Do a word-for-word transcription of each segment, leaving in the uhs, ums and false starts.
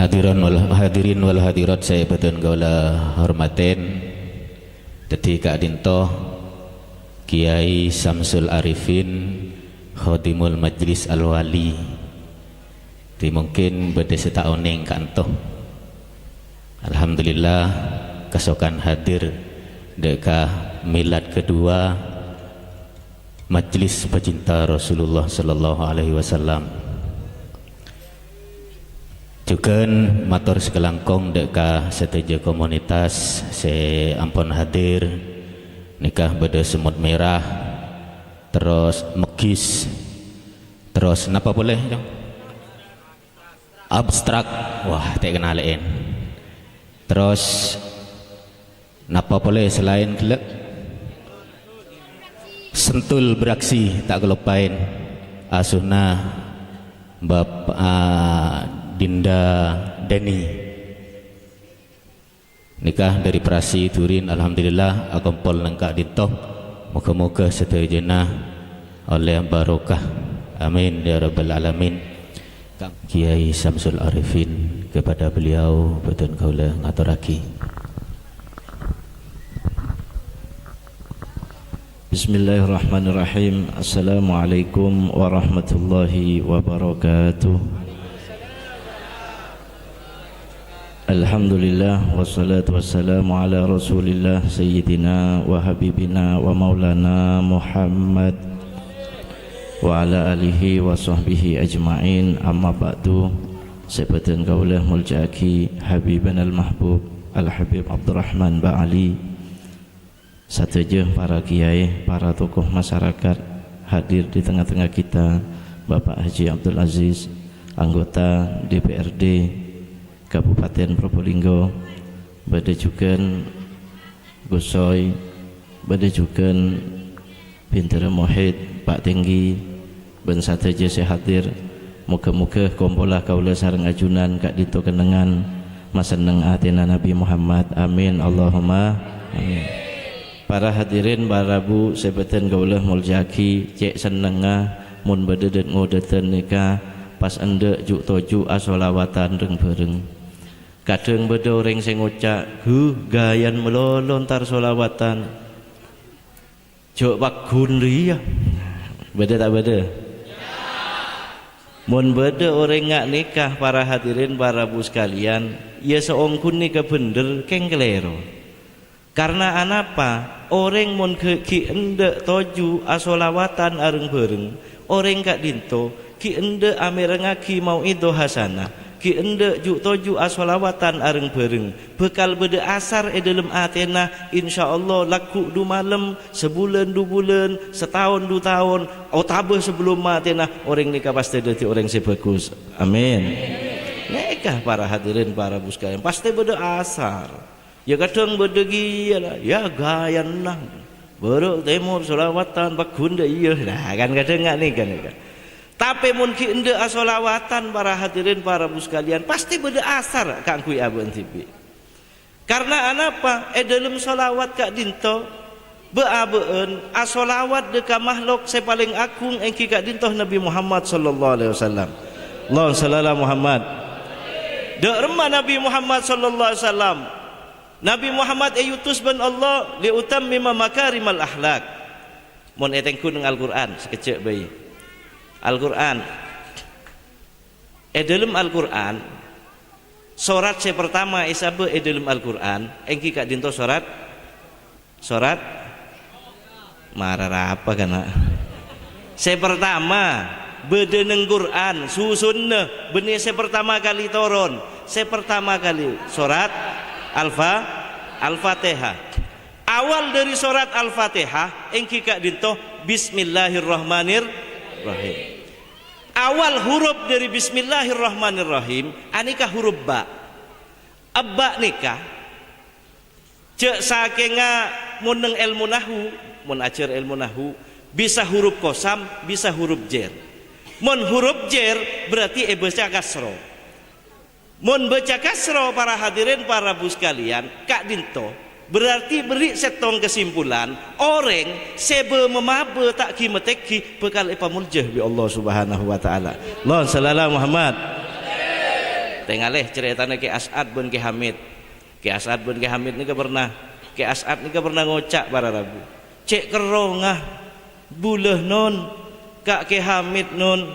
Hadirin wal, hadirin wal hadirat sè bhâdhân kaulâ hormatè, dhâddhi ka'dinto Kiai Samsul Arifin, Khadimul Majlis Al-Wali. Dhâddhi mungkin bâdâ sè ta' onèng ka'dinto. Alhamdulillah, kasokan hadir dâ' ka milad kedua Majlis Pecinta Rasulullah Sallallahu Alaihi Wasallam. Jhughân mator sakalangkong dâ' ka sadhâjâ komunitas sè ampon hadir. Nèka bâdâ semut merah, terros meggis, terros napa polè, Cong? Abstrak. Wah, ta' èkennalè'è. Terros napa polè salaèn ghellâ'? Sentul beraksi, ta' kaloppaèn. Asuna Bapa', ah, Dinda Dani. Nèka dâri Prasi Durin, alhamdulillah, akompol neng ka'dinto. Moghâ-moghâ sadhâjâna ollè barokah. Amin, ya rabbal alamin. Kiai Samsul Arifin, kepada beliau bhâdhân kaulâ ngatorraghi. Bismillahirrahmanirrahim. Assalamualaikum warahmatullahi wabarakatuh. Alhamdulillah, wassalatu wassalamu ala Rasulillah, Sayyidina wa Habibina wa Maulana Muhammad, wa ala alihi wa sahbihi ajma'in. Amma ba'du, sè bhâdhân kaulâ molja'aghi Habibanal Mahbub, Al-Habib Abdurrahman Ba'ali, sadhâjâ para kiai, para tokoh masyarakat hadir di tengah-tengah kita, Bapak Haji Abdul Aziz, anggota D P R D Kabupaten Probolinggo, bâdâ jhughân Gus Soy, bâdâ jhughân Bendera Muhid, Pak Tenggi, bân sadhâjâ sè hadir. Moghâ-moghâ kompolla kaulâ sareng ajunan ka'dinto kennengngan masenneng atèna Nabi Muhammad. Amin, Allahumma amin. Para hadirin, para rabu sè bhâdhân kaulâ molja'aghi, cè' sennengnga mon bâdâ dât-ngodâdhân nèka pas endâ' ju'-toju' asolawatan reng-bhâreng. Kadhâng bâdâ orèng sè ngoca', "Huh, ghâjâna malolo entar solawatan. Jhâ' pagghun rèya." Bâdâ ta' bâdâ? Mon bâdâ orèng nga' nèka, para hadirin, para rabu sakalèyan, iyâ saongghuna nèka bhendher, kèng kalèro. Karna anapa? Orèng mon ghi', ghi' endâ' toju' asolawatan areng-bhâreng, orèng ka'dinto ghi' endâ' amèrengngaghi mau'idhah hasanah, ghi' endâ' ju'-toju' asolawatan areng-bhâreng, bhâkal bâdâ asar è dhâlem atèna, insyaallah, lagghu' du malem, sabulân du bulân, sataon du taon, otabâ sabellunna matèna, orèng nèka pastè dhâddhi orèng sè bhâghus. Amin. Nèka, para hadirin, para rabu sakalèyan, pastè bâdâ asar. Iyâ, kadhâng bâdâ kèya la, iyâ, ghâjâna. Bârâ' tèmor, solawatan, pagghun dâ' iyâ. Nah, kan kadhâng nga' nèka, nèka. Tapè mon ghi' endâ' asolawatan, para hadirin, para rabu sakalèyan, pastè bâdâ asar kaangghuy abâ'na dhibi'. Karna anapa? È dhâlem solawat ka'dinto, bâ'-abâ'ân asolawat dâ' ka makhlok sè palèng agung, èngghi ka'dinto Nabi Muhammad sallallahu alaihi wasallam. Allahumma shalli ala Muhammad. Dâ' remma Nabi Muhammad sallallahu alaihi wasallam? Nabi Muhammad èyutus bân Allah "liutammima makarimal akhlak". Mon ètengghu neng Al-Qur'an, sakejjhâ' bhâi. Al-Qur'an. È dhâlem Al-Qur'an, sorat sè partama èsabâ' è dhâlem Al-Qur'an, èngghi ka'dinto sorat Sorat? Mara rapa, kana'? Sè partama, bâdâ neng Qur'an, susunna, bânnè sè partama kalè toron. Sè partama kalè sorat Al-Fa-, Al-Fatihah. Awal dhâri sorat Al-Fatihah, èngghi ka'dinto, "Bismillahirrahmanirrahim". Awal huruf dhâri "Bismillahirrahmanirrahim", anèka huruf ba. Ebba nèka, jhâ' sakènga mon neng èlmo nahwu, mon ajhâr èlmo nahwu, bisa huruf qasam, bisa huruf jer. Mon huruf jer, berarti èbâca kasra. Mon bâca kasra, para hadirin, para rabu sakalèyan, ka'dinto, berarti bherri' sèttong kesimpulan, orèng sè bâ-mamabâ ta' ghi-matèghi bhâkal èpamolja bi' Allah Subhanahu wa Ta'ala. Allahumma shalli ala Muhammad. Tèngalè carètana Kè As'ad bân Kè Hamid. Kè As'ad bân Kè Hamid nèka pernah, Kè As'ad nèka pernah ngoca' para rabu, "Cè' kerrongnga bulâ, Non, ka' Kè Hamid, Non.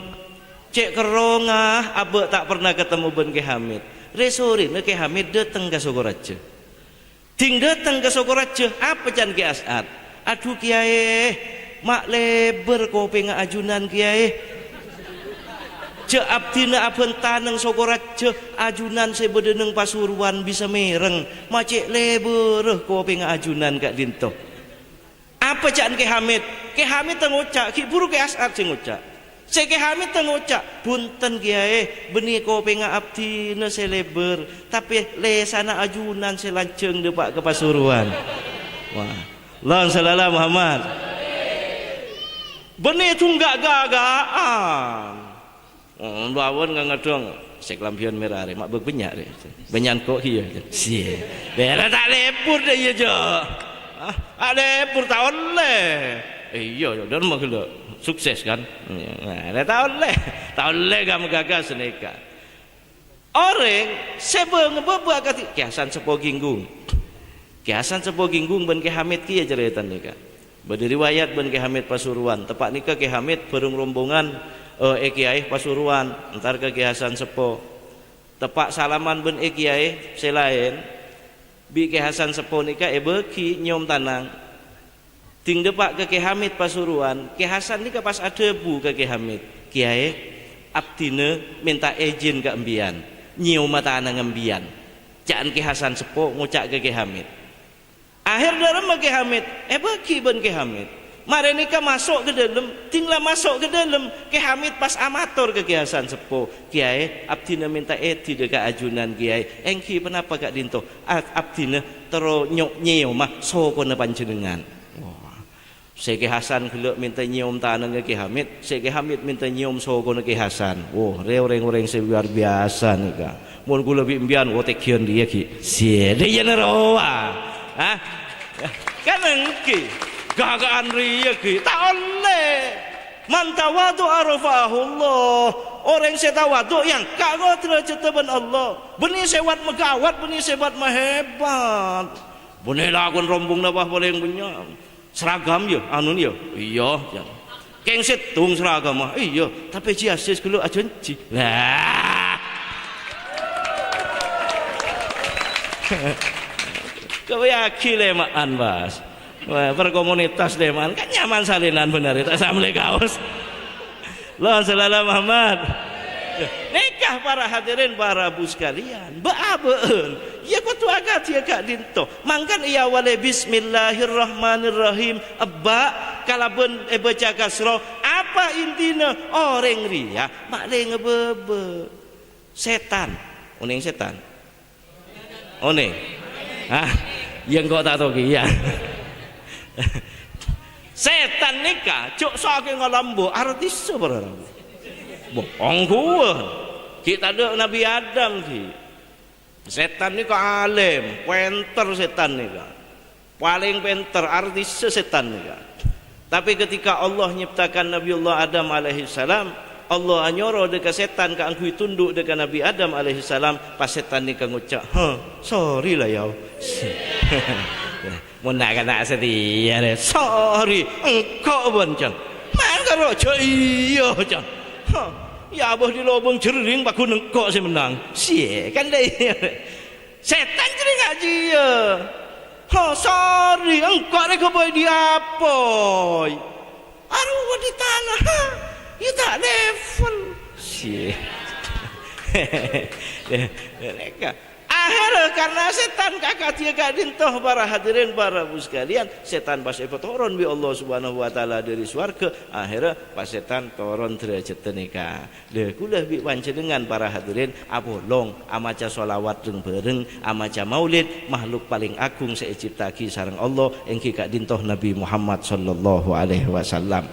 Cè' kerrongnga abâ' ta' pernah katemmo bân Kè Hamid." Rè-sorèna Kè Hamid dâteng ka Sokoraja. Ding dâteng ka Sokoraja, apa can Kè As'ad? "Adhu, Kèyaè, ma' lèbâr kopèngnga ajunan, Kèyaè. Jâ' abdhina abhânta neng Sokoraja, ajunan sè bâdâ neng Pasuruan bisa mèreng, ma' cè' lèbârrâ kopèngnga ajunan ka'dinto." Apa ca'na Kè Hamid? Kè Hamid ta' ngoca', ghi' bhuru Kè As'ad sè ngoca'. Sè Kè Hamid ta' ngoca', "Bhunten, Kèyaè, bânnè kopèngnga abdhina sè lèbâr, tapè lèsanna ajunan sè lanjhâng dâpa' ka Pasuruan." Wah, Allahumma shalli ala Muhammad. Bânnè dhungga' ghâghâ'ân. Oh, lawan ngangadhâng sè kalambhiyân mèra rè, ma' bâk bânnya' rè. Bânnya' engko' ghiyâ. Siye. Bârâ ta' lèbur dâ' iyâ, Jo. Ah, ta' lèbur ta' ollè. Iyâ, Jo, dâ' remma ghellâ'. Sukses, kan? Nah, ta' ollè. Ta' ollè ghâ-, ghâghâ sanèka. Orèng sè bâ-, ngabâbâ akadhi Kè Hasan Seppo Ginggung. Kè Hasan Seppo Ginggung bân Kè Hamid kèya carètana nèka. Bâdâ riwayat bân Kè Hamid Pasuruan. Teppa' nèka Kè Hamid bhâreng rombongan, eh, è Kèyaè Pasuruan, entar ka Kè Hasan Seppo. Teppa' salaman bân è Kèyaè sè laèn, bi' Kè Hasan Seppo nèka èbâghi nyèyom tanang. Ding dâpa' ka Kè Hamid Pasuruan, Kè Hasan nèka pas adhâbu ka Kè Hamid, "Kèyaè, abdhina mènta ijin ka embiyan, nyèyoma tanangnga embiyan." Ca'na Kè Hasan Seppo ngoca' ka Kè Hamid. Aher dâ' remma Kè Hamid èbâghi bân Kè Hamid. Marè nèka maso' ka dâlem, ding la maso' ka dâlem, Kè Hamid pas amator ka Kè Hasan Seppo, "Kèyaè, abdhina mènta èdhi dâ' ka ajunan, Kèyaè, èngghi ponapa ka'dinto? A-, abdhina terro nyo-, nyèyoma sokona panjhennengngan." Wah. Sè Kè Hasan ghellâ' mènta nyèyom tanangnga Kè Hamid, sè Kè Hamid mènta nyèyom sokona Kè Hasan. Wah, rè-, orèng-orèng sè luar biasa nèka. Mon kaulâ bi' embiyan, wah, tèghiyân rèya ghi'. Siye, dâ' iyâ nèrowa. Hah? Kan èngghi. Ghâghâ'ân rèya ghi'. Ta' ollè. "Man tawadhu'a rafa'ahullah." Orèng sè tawadhu' èangka' ko' dârâjhâddhâ bân Allah. Bânnè sè wat-, maghâbât, bânnè sè wat-, mahebat. Bânnè lakon rombongnga pas palèng bânnya'. Seragam, ya, anu, ya? Iyâ, ya. Kèng sèttong seragamma. Iyâ, tapè jhi asis ghellâ' ajhânjhi. Lah. Kowe agi lèma'an, Mas. Wah, per komunitas lèma'an. Kan nyaman salènan bhender, ta' samlè kaos. Allahumma shalli ala Muhammad. Nèka para hadirin, para bu sekalian, bâ'-abâ'ân, iyâ kodhu akadhiyâ ka'dinto. Mangkana èawalè bismillahirrahmanirrahim, ebba' kalabân èbâca kasra. Apa intina? Orèng rèya ma' lè ngabâbâ. Sètan. Onèng sètan? Onèng? Hah? Iyâ, engko' ta' tao kèya. Sètan nèka jhâ' sakènga lambâ' artissa para rabu. Bohong ghuwân. Ghi' tadâ' Nabbhi Adam ghi'. Sètan nèka alèm, pènter sètan nèka. Palèng pènter, artissa sètan nèka. Tapè ketika Allah nyiptakan Nabiullah Adam alaihissalam, Allah anyoro dâ' ka sètan kaangghuy tundhu' dâ' ka Nabbhi Adam alaihissalam, pas sètan nèka ngoca', "Hah, sorry la, yâ." Mon na'-kana' satèya rè, "Sorry, engko' bân, can." Mangkana jhâ' iyâ, can. Hah, yâ abâ' dâri lobâng jherring paghun engko' sè mennang. Siye, kan dâ' iyâ. Sètan jârèya ngajiyâ. "Ha, sorry, engko' rè ghâbây dhi-apoy. Arowa dhi tana, ha, iyâ ta' level." Siye. Nèka. Akhèrra karna sètan kakadhiyâ ka'dinto, para hadirin, para bu sekalian, sètan pas èpatoron bi' Allah Subhanahu wa Ta'ala dâri sowarghâ, akhèrra pas sètan toron dârâjhâddhâ nèka. Lha, kaulâ bi' panjhennengngan, para hadirin, apolong amaca sholawat reng-bhâreng, amaca maulid, makhluk palèng agung sè ècipta'aghi sareng Allah, èngghi ka'dinto Nabbhi Muhammad sallallahu alaihi wasallam.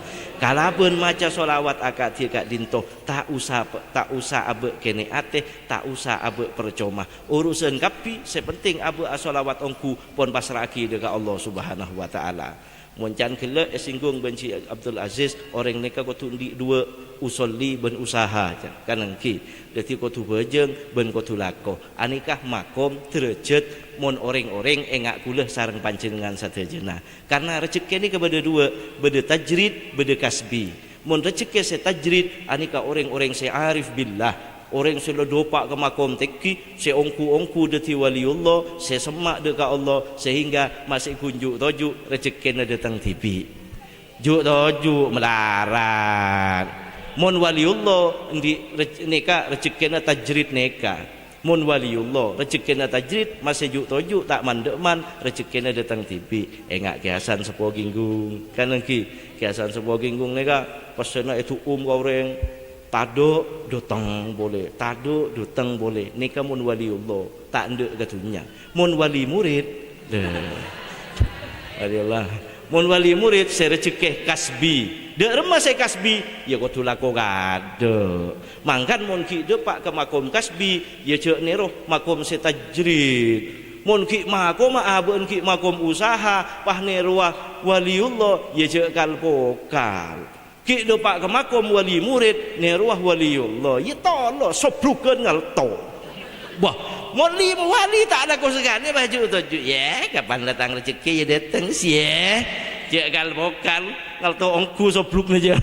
Kalabân maca sholawat akadhiyâ ka'dinto, ta' osa, ta' osa abâ' kènè' atè, ta' osa abâ' parcoma. Urusan kabbhi, sè penting abâ' asholawat ongghu, pon pasra'aghi dâ' ka Allah Subhanahu wa Ta'ala. Mon can ghellâ' èsinggung bân Ji Abdul Aziz, orèng nèka kodhu andi' duwâ', usolli bân usaha, can. Kan èngghi. Dhâddhi kodhu bhâjâng bân kodhu lako. Anèka makom, dârâjhât, mon orèng-orèng ènga' kaulâ sareng panjhennengngan sadhâjâna. Karna rejhekkè nèka bâdâ duwâ', bâdâ tajrid, bâdâ kasbi. Mon rejhekkè sè tajrid, anèka orèng-orèng sè arif billah, orèng sè la dâpa' ka makom tèngghi, sè ongghu-ongghu dhâddhi waliullah, sè semma' dâ' ka Allah, sehingga masè ghun ju'-toju' rejhekkèna dâteng dhibi'. Ju'-toju' malarat. Mon waliullah, andi' rej-, nèka rejhekkèna tajrid nèka. Mon waliullah, rejhekkèna tajrid, masè ju'-toju' ta' man-dhâ'man, rejhekkèna dâteng dhibi'. Enga' Kè Hasan Seppo Ginggung. Kan èngghi, Kè Hasan Seppo Ginggung nèka pèssèna èdu'um ka orèng, tadâ' dâteng polè, tadâ' dâteng polè. Nèka mon waliullah, ta' endâ' ka dhunnya. Mon wali murid, lè. Waliullah. Mon wali murid sè rejhekkè kasbi. Dâ' remma sè kasbi, ya kodhu lako kadâ'. Mangkana mon ghi' dâpa' ka makom kasbi, ya jhâ' nèro makom sè tajrid. Mon ghi' makomma abâ'na ghi' makom usaha, pas nèrowa waliullah, ya jhâ' kal-pokal. Ghi' dâpa' ka makom wali murid, nèrowa waliullah, ya tolo, sobrughân ngalto. Wah, mon li-, wali ta' lako sakalè, bâ, ju'-toju'. Yè, kapan dâteng rejhekkè, ya dâteng, sè, yè. Jhâ' kal-pokal, ngalto ongghu sobrugna, jhâ'.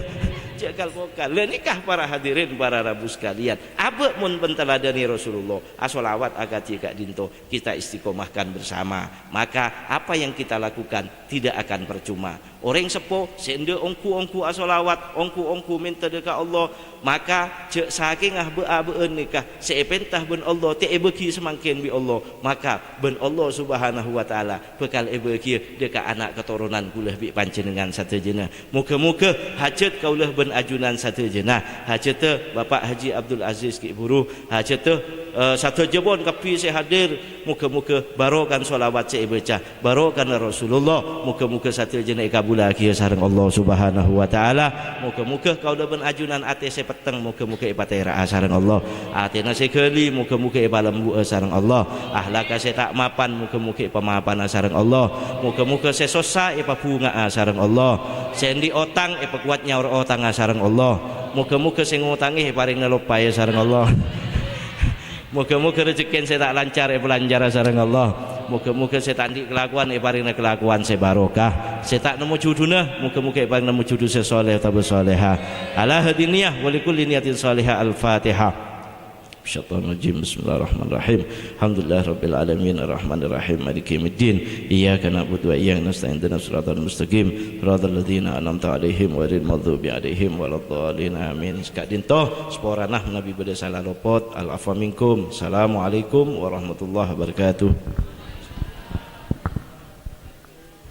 Jhâ' kal-pokal. Lah, nèka para hadirin, para rabu sekalian. Abâ' mon pèntaladhâni Rasulullah, asholawat akadhi ka'dinto, kita istiqomahkan bersama. Maka, apa yang kita lakukan tidak akan percuma. Orèng seppo sè endâ' ongghu-ongghu asholawat, ongghu-ongghu mènta dâ' ka Allah, maka jhâ' sakènga bâ'-abâ'ân nèka sè èpènta bân Allah ta' èbâghi samangkèn bi' Allah, maka bân Allah Subhanahu wa Ta'ala bhâkal èbâghiyâ dâ' ka ana' katoronan kaulâ bi' panjhennengngan sadhâjâna. Moghâ-moghâ hajhât kaulâ bân ajunan sadhâjâna, hajhâddhâ Bapa' Haji Abdul Aziz ghi' bhuru, hajhâddhâ, eh, sadhâjâ pon kabbhi sè hadir, moghâ-moghâ barokah sholawat sè èbâca. Barokana Rasulullah, moghâ-moghâ sadhâjâna èkabulaghi sareng Allah Subhanahu wa Ta'ala. Moghâ-moghâ kaulâ bân ajunan atè sè petteng, moghâ-moghâ èpatèra'a sareng Allah. Atèna sè ghâli, moghâ-moghâ èpalembu'a sareng Allah. Ahlakka sè ta' mapan, moghâ-moghâ èpamapana sareng Allah. Moghâ-moghâ sè sossa èpabhunga'a sareng Allah. Sè andi' otang èpakowat nyaor otangnga sareng Allah. Moghâ-moghâ sè ngotangè èparèngana loppaè sareng Allah. Moghâ-moghâ rejhekkèna sè ta' lancar èpalancara sareng Allah. Moghâ-moghâ sè ta' andi' kalakowan èparèngana kalakowan sè barokah. Sè ta' nemmo juduna, moghâ-moghâ èparèngana nemmo judu sè sholeh otabâ sholehah. Ala hadhihi niyah wa li kulli niyatin sholihah. Al-Fatihah. Syaitanir rajim. Bismillahirrahmanirrahim. Alhamdulillahirabbil alamin, arrahmanirrahim, maliki yaumiddin. Iyyaka na'budu wa iyyaka nasta'in, ihdinas siratal mustaqim, siratal ladzina an'amta 'alaihim, ghairil maghdubi 'alaihim waladdallin. Amin. Saka'dinto, saporana manabi bâdâ sala lopot, al afwa minkum. Assalamualaikum warahmatullahi wabarakatuh.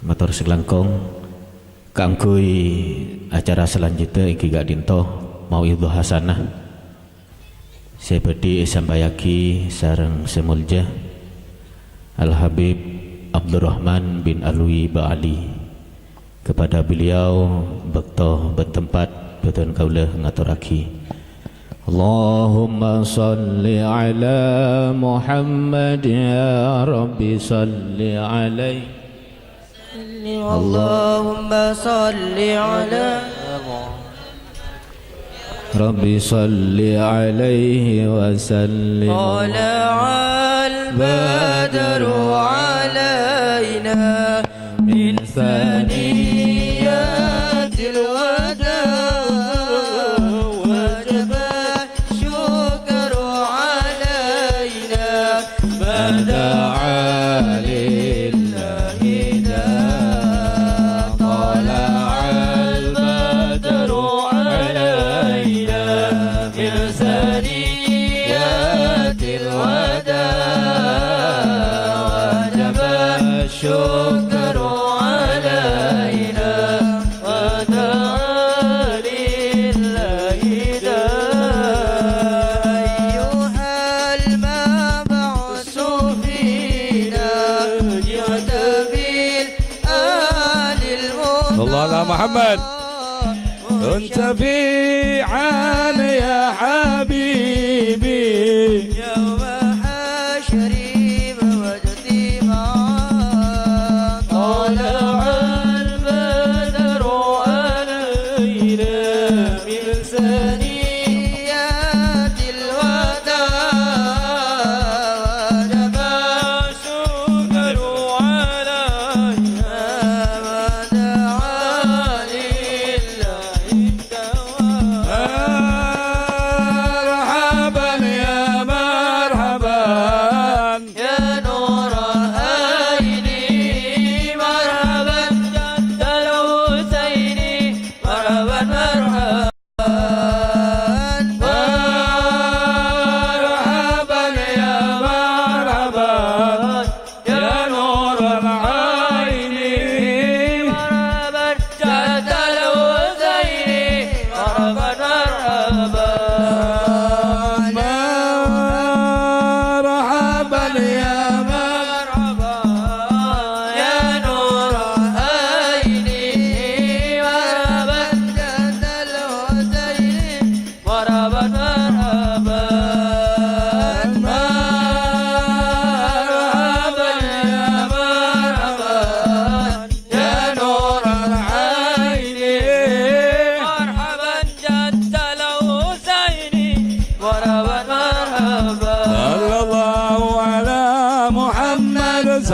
Mator sakalangkong, kaangghuy acara salanjutnya èngghi ka'dinto, mau'idhah hasanah sè bhâdhi èsampayyaghi sareng sè molja Al-Habib Abdurrahman bin Alwi Ba'ali. Kepada beliau, bâkto bân tempat bhâdhân kaulâ ngatorraghi. Allahumma shalli ala Muhammad, ya Rabbi shalli alaihi. Allahumma shalli ala Rabbi shalli alaihi wa sallim. Tala'al badru alaina min thaniyatil wada', wajaba syukru alaina ma da'a lillahi da'. Tala'al badru alaina min thaniyatil wada', wajaba syukru alaina ma da'a lillahi da'. Ayyuhal mab'usu fina, ji'ta bil alil muhtara. Sallallahu ala Muhammad. Kunta fi'an ya habibi. Yawma hasyri wa ijtima'i. Tala'al badru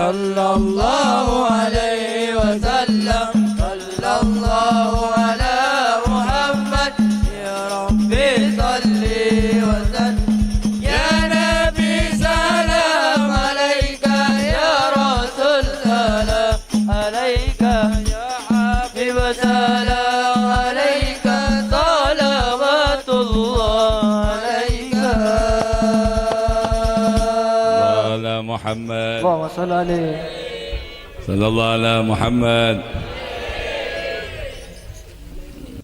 صلى الله عليه وسلم، صلى الله على محمد، يا ربي صل وسلم. يا نبي سلام عليك، يا رسول سلام عليك، يا حبيب سلام عليك، صلوات الله عليك. على محمد. اللهم صل عليه. صلى الله على محمد.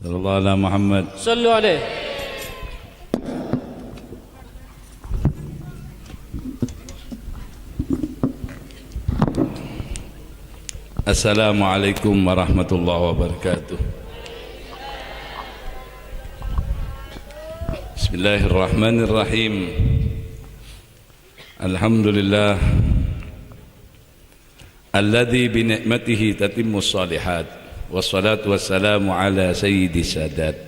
صلى الله على محمد. صلوا عليه. السلام عليكم ورحمة الله وبركاته. بسم الله الرحمن الرحيم. الحمد لله الذي بنعمته تتم الصالحات، والصلاة والسلام على سيد السادات،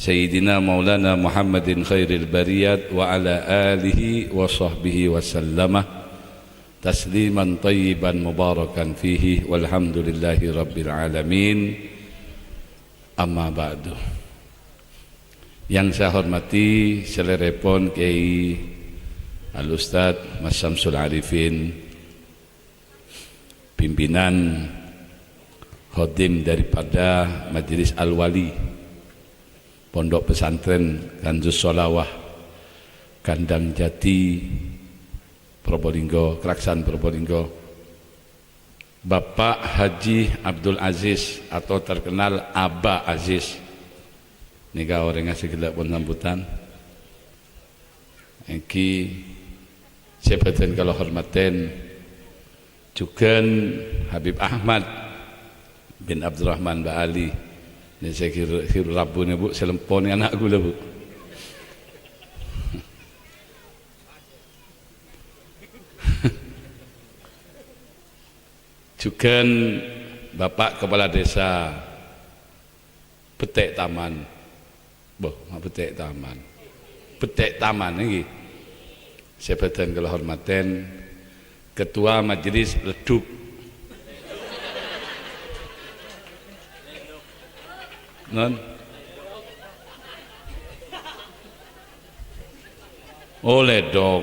سيدنا مولانا محمد خير البريات، وعلى آله وصحبه وسلم تسليما طيبا مباركا فيه، والحمد لله رب العالمين. أما بعد. Yang saya hormati salerepon Kiai Al Ustadz Mas Syamsul Arifin, pimpinan khodim daripada Majelis Al-Wali Pondok Pesantren Kanzus Sholawah, Kandang Jati, Probolinggo, Keraksan Probolinggo, Bapak Haji Abdul Aziz atau terkenal Aba Aziz. Nèka orèngnga sè ghellâ' pon sambutan. Èngghi sè bâdhân kaulâ hormatè, jhughân Habib Ahmad bin Abdurrahman Ba'ali. Nè sè ghi-, ghi-, rabbuna, Bu, sè lempo nè ana' kaulâ, Bu. Jhughân Bapak Kepala Desa Betek Taman. Boh, ma' Betek Taman. Betek Taman èngghi. Sè bâdhân kaulâ hormatè, Ketua Majelis Ledhuk. Non. Oh, ledok.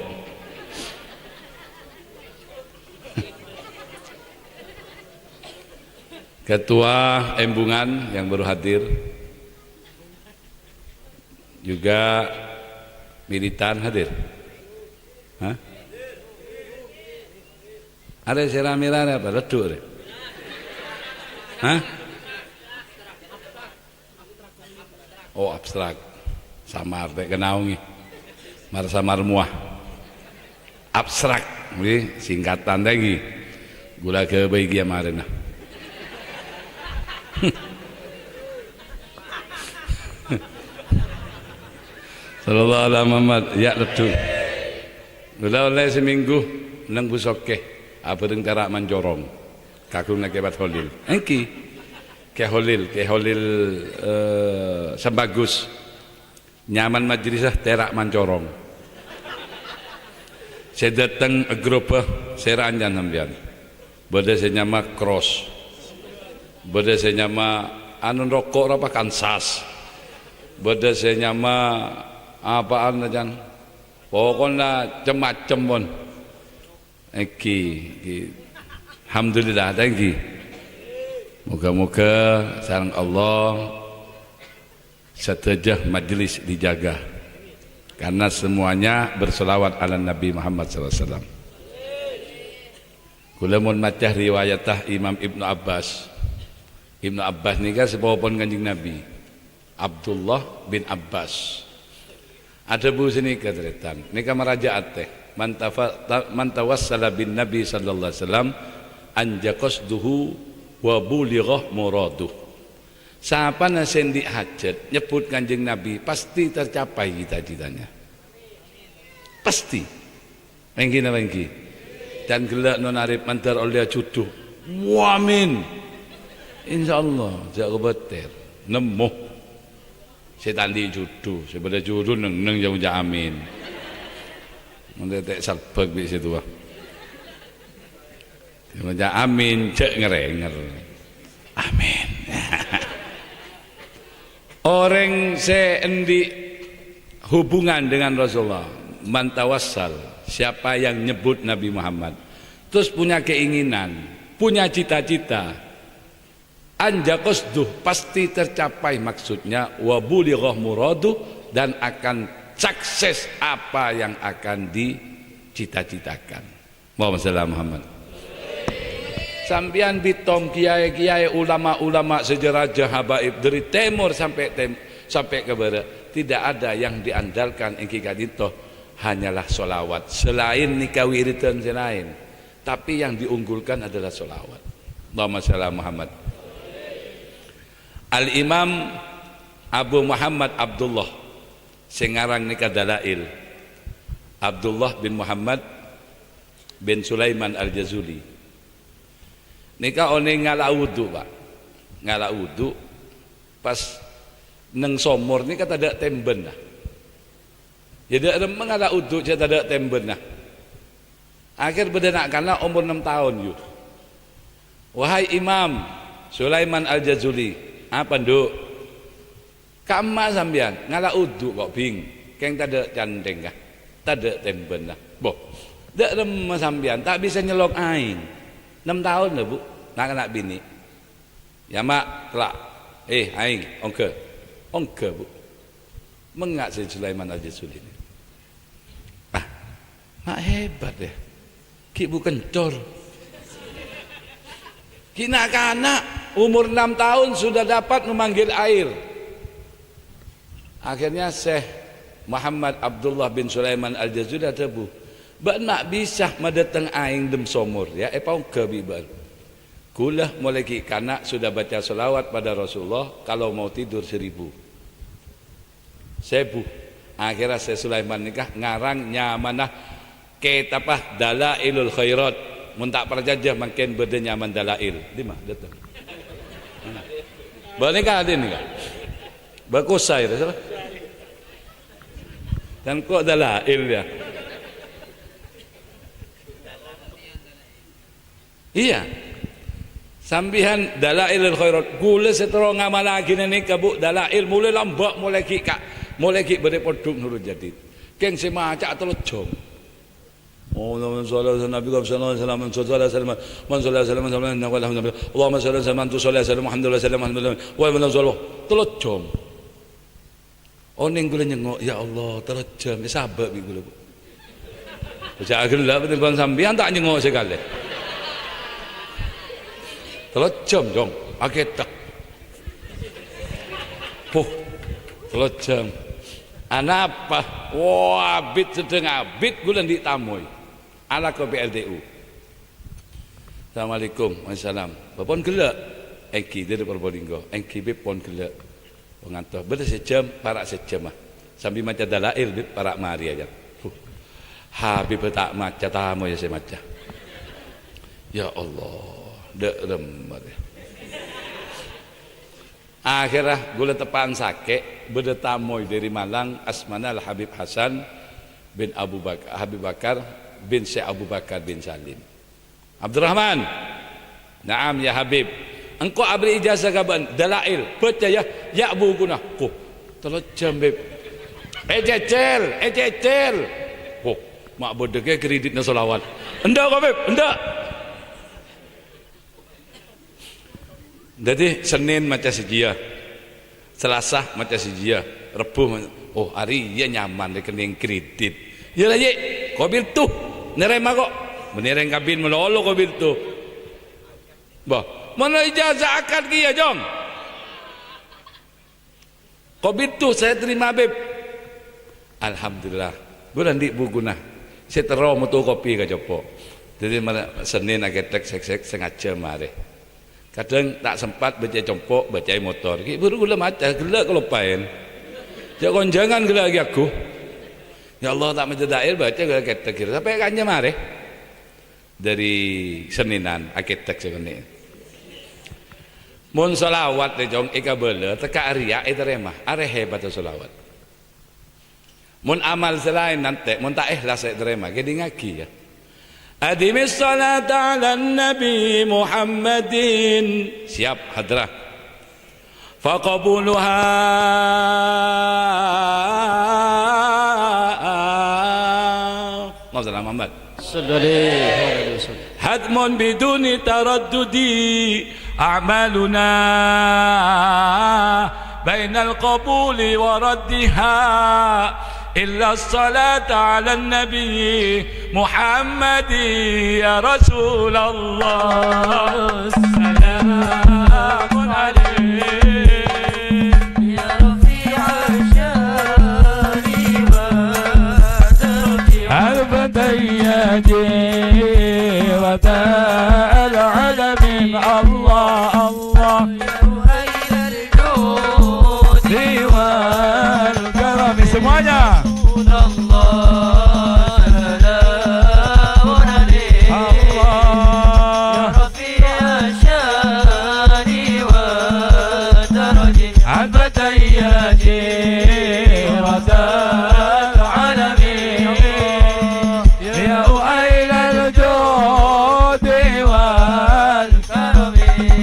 Ketua Embungan yang baru hadir. Juga militan hadir. Hah? Arè sè rame-rame apa? Ledhuk, arè? Hah? Oh, abstrak. Samar, tè' kenaongi. Mar-samar mowa. Abstrak, ngghi, singkatan tè' ngghi. Kaulâ ghâbây ghi' marèna. Sallallahu ala Muhammad, ya' ledhuk. Kaulâ ollè seminggu neng Busokke, abhâreng Tèra' Mancorong. Kagunganna Kè Wat Holil. Èngghi. Kè Holil, Kè Holil, eh, Sembagus. Nyaman majelissa Tèra' Mancorong. Sè dâteng aghârâbâ sèra ancan sampèyan. Bâdâ sè nyama Cross. Bâdâ sè nyama anu roko' rapa Kansas. Bâdâ sè nyama apaan, ancan. Pokokna cem-macem pon. Èngghi, èngghi. Alhamdulillah, thank you. Moga-moga sareng Allah sadhâjâ majelis dijaga. Karena semuanya berselawat ala Nabi Muhammad sallallahu alaihi wasallam. Kaulâ mon maca riwayatta Imam Ibnu Abbas. Ibnu Abbas nèka sapopona Kanjeng Nabi. Abdullah bin Abbas. Adhâbu sanèka, tarètan. Nèka maraja atè. "Man tafa-, ta-, man tawassala bin Nabi sallallahu alaihi wasallam anja qasduhu wa buligha muraduh." Sapana sè andi' hajat nyebbhut Kanjeng Nabi, pasti tercapai cita-citanya. Pasti. Èngghi napa èngghi? Can ghellâ' non Arif mandhâr ollèya jhudhu. Wa amin. Insyaallah, jhâ' kobâtèr. Nemmo. Sè ta' andi' jhudhu, sè bâdâ jhudhu neng-neng jhâ' ngoca' amin. Mon tè' salbâk bi' sè towa. Maca amin, jhâ' ngèrèngèr. Amin. Orèng sè andi' hubungan dengan Rasulullah, man tawassal, siapa yang nyebut Nabi Muhammad, terus punya keinginan, punya cita-cita, anja qasduh, pasti tercapai maksudnya, wa bulighah muraduh, dan akan sukses apa yang akan dicita-citakan. Allahumma shalli ala Muhammad. Sampèyan bhitong kiyaè-kiyaè, ulama-ulama sè jâ-rajâ habaib dâri tèmor sampè' tèm-, sampè' ka bârâ', tidak ada yang diandalkan èngghi ka'dinto, hanyalah sholawat. Selain nèka wiridan sè laèn, tapi yang diunggulkan adalah sholawat. Allahumma shalli ala Muhammad. Al-Imam Abu Muhammad Abdullah sè ngarang nèka Dalail, Abdullah bin Muhammad bin Sulaiman Al-Jazuli. Nèka onèng ngala' wudu, Pak. Ngala' wudu, pas neng somor nèka tadâ' tèmbânna. Iyâ, dâ' remma ngala' wudu jhâ' tadâ' tèmbânna. Akhèr bâdâ na'-kana' omor ennem taon, yu. "Wahai Imam Sulaiman Al-Jazuli," "Apa, Ndu'?" "Ka'emma sampèyan?" "Ngala' wudu kok, Bing. Kèng tadâ' canthèngnga, tadâ' tèmbânna." "Boh, dâ' remma sampèyan ta' bisa nyellok aèng? Ennem taon la, Bu, na'-kana' binè'." "Yâ, Ma', tella'." "Eh, aèng, ongghâ." "Ongghâ, Bu." Mengnga' sè Sulaiman Al-Jazuli nè. Ah, ma' hebat, yâ. Ghi' bu kencor. Ghi' na'-kana', umur enam tahun sudah dapat memanggil air. Akhirnya Syekh Muhammad Abdullah bin Sulaiman Al-Jazuli adhâbu, "Bâ'na ma' bisa madâteng aèng dâlem somor, yâ, èpaongghâ bi' bâ'na. Ghulâ molaè ghi' kana' sudah baca sholawat pada Rasulullah kalau mau tidur seribu." Sèbu. Akhèrra Syekh Sulaiman nèka ngarang nyamana kètabbhâ Dalailul Khairat. Mon ta' parcajâ, mangkèn bâdâ nyaman Dalail. Dimma? Dâteng. Bâ nèka, adi nèka. Bâ kosa, yâ, salah. Dan kok Dalail, yâ? Iyâ. Sampèyan Dalailul Khairat, ghulâ sè terro ngamalaghi nèka, Bu, Dalail molaè lambâ', molaè ghi' ka-, molaè ghi' bâdâ pondhuk Nurul Jadid. Kèng sè maca tello jam. Allahumma shalli ala Nabi sallallahu alaihi wasallam, man shalli ala Muhammad, Allahumma shalli ala Muhammad, Allahumma shalli ala Muhammad, Allahumma shalli ala Muhammad, Allahumma shalli ala Muhammad, tello jam. Onèng ghulâ nyengngo', "Ya Allah, tello jam, èsabâ' bi' ghulâ, Bu." Jhâ' ghellâ' tèmbhâng sampèyan ta' nyengngo' sakalè. Tello jam, Jong, akètèk. Puh, tello jam. Anapa? Wah, abit sedheng abit ghulâ andi' tamoy. Alako P L T U. Assalamualaikum. Waalaikumsalam. Bâ pon ghellâ'? Èngghi, dâri Probolinggo. Èngghi, Bib, pon ghellâ'. Pon ngantos. Bâdâ sajjhâm, para' sajjhâm, ah. Sambi maca Dalail, Bib, para' marèya, yâ. Huh. Habib ta' maca, tamoy sè maca. Ya Allah, dâ' remma rè. Akhèrra ghulâ teppa'an sakè', bâdâ tamoy dâri Malang, asmana Al Habib Hasan bin Abu Bak-, Habib Bakar bin Syekh Abu Bakar bin Salim. "Abdurrahman." "Na'am, ya Habib." "Engko' abherri' ijazah ka bâ'na, Dalail. Bâca, yâ, yâ bukuna." "Koh, tello jam, Bib." "Ècècèl, ècècèl." "Koh, ma' bâdâ kè kreditna sholawat." "Endâ', ko', Bib, endâ'." Dhâddhi, Sennèn maca sè jiyâ, Salasa maca sè jiyâ, Rebbhu ma-, oh, arèya nyaman rèkènèng kredit. Yâ la, Yè, qabiltu, narèma ko'. Bânnè rèng kabin malolo qabiltu. Bâh, mon ijazah akad kèya, Jong. Qabiltu, saya terima, Bib. Alhamdulillah. Ghulâ andi' bukuna. Sè terro moto kopi ka compo'. Dhâddhi, mara Sennèn akètèk sèk-sèk sangajhâm marè. Kadhâng ta' sempat bâca è compo', bâca è motor. Ghi' buru ghulâ maca, ghellâ' kaloppaèn. Jhâ' konjhângan ghellâ' ghi' aghu. Ya Allah, ta' maca Dalail, bâca ghellâ' akètèk ghirâ. Sampè' kanca marè. Dâri Sennènan, akètèk sè kennèng. Mon sholawat, lè, Jong, èkabâlâ, tekka' riya' ètarèma. Arèya hebatta sholawat. Mon amal sè laèn nantè', mon ta' èhlas ètarèma, kèdingngaghi, yâ. أدم الصلاة على النبي محمد. Siap, hadrah. فقبولها. Allahumma shalli ala Muhammad. Sallallahu alaihi wasallam. حتم بدون تردد أعمالنا بين القبول وردها إلا الصلاة على النبي محمد يا رسول الله. سلام عليك يا رفيع الشان والدرجة. ألف تحية جيرة العالمين. الله، الله. يا أهل الجود والكرم. Semuanya. رسول الله، سلام عليك. الله. يا رفيع الشان والدرجة. أنت يا جيرة العالمين، يا أهل الجود والكرم.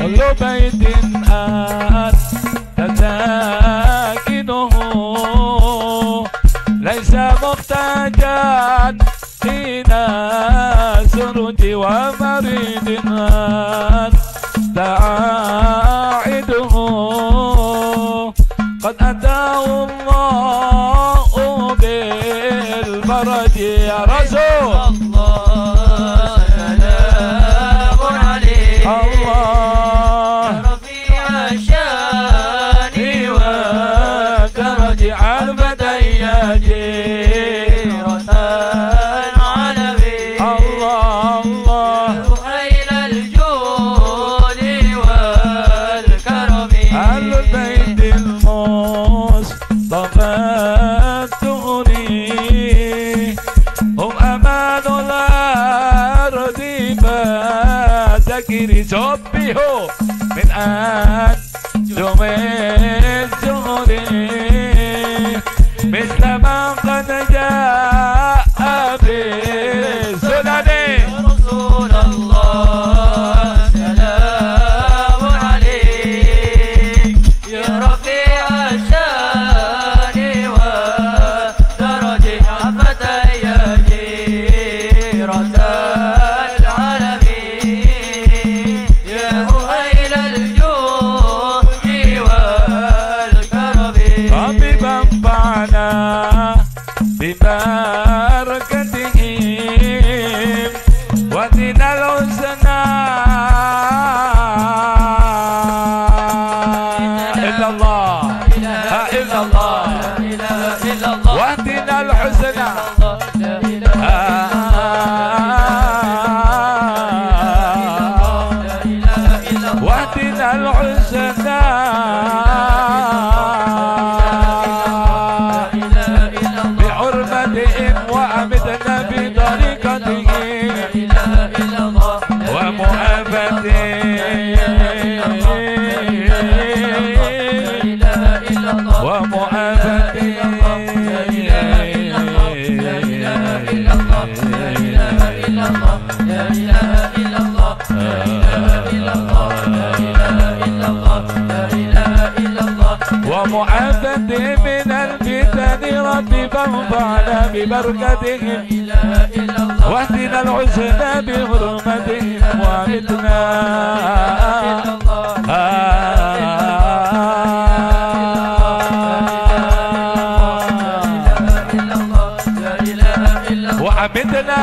كل بيت أنت ساكنه ليس محتاجا إلى سرج وبريد أنت عائده. قد أتاه الله بالفرج يا رسول الله، سلام عليك. الله. يا رفيع الشان والدرج، ألف تحية جيرة العالمين. الله، الله. أهل الجود والكرم. أهل بيت المصطفى الطهر، هم أمان الأرض فذكر سبحوا من أنجم الزهر. مثل ما قد جاء في السنن. يا رسول الله، سلام عليك، يا رفيع الشان والدرج، يا فتى يا جيرة العالمين. يا أهل الجود والكرم. رب انفعنا ببركتهم وآتنا الحسنى. إلا الله. لا إله إلا الله. وآتنا الحسنى. وآتنا الحسنى بحرمتهم وأمتنا بطريقتهم ومعافاتهم. ومعافاتهم. ومعافاتهم من الفتن رب فانفعنا ببركتهم. واهدنا الحسنى بحرمتهم وأمتنا. وأمتنا.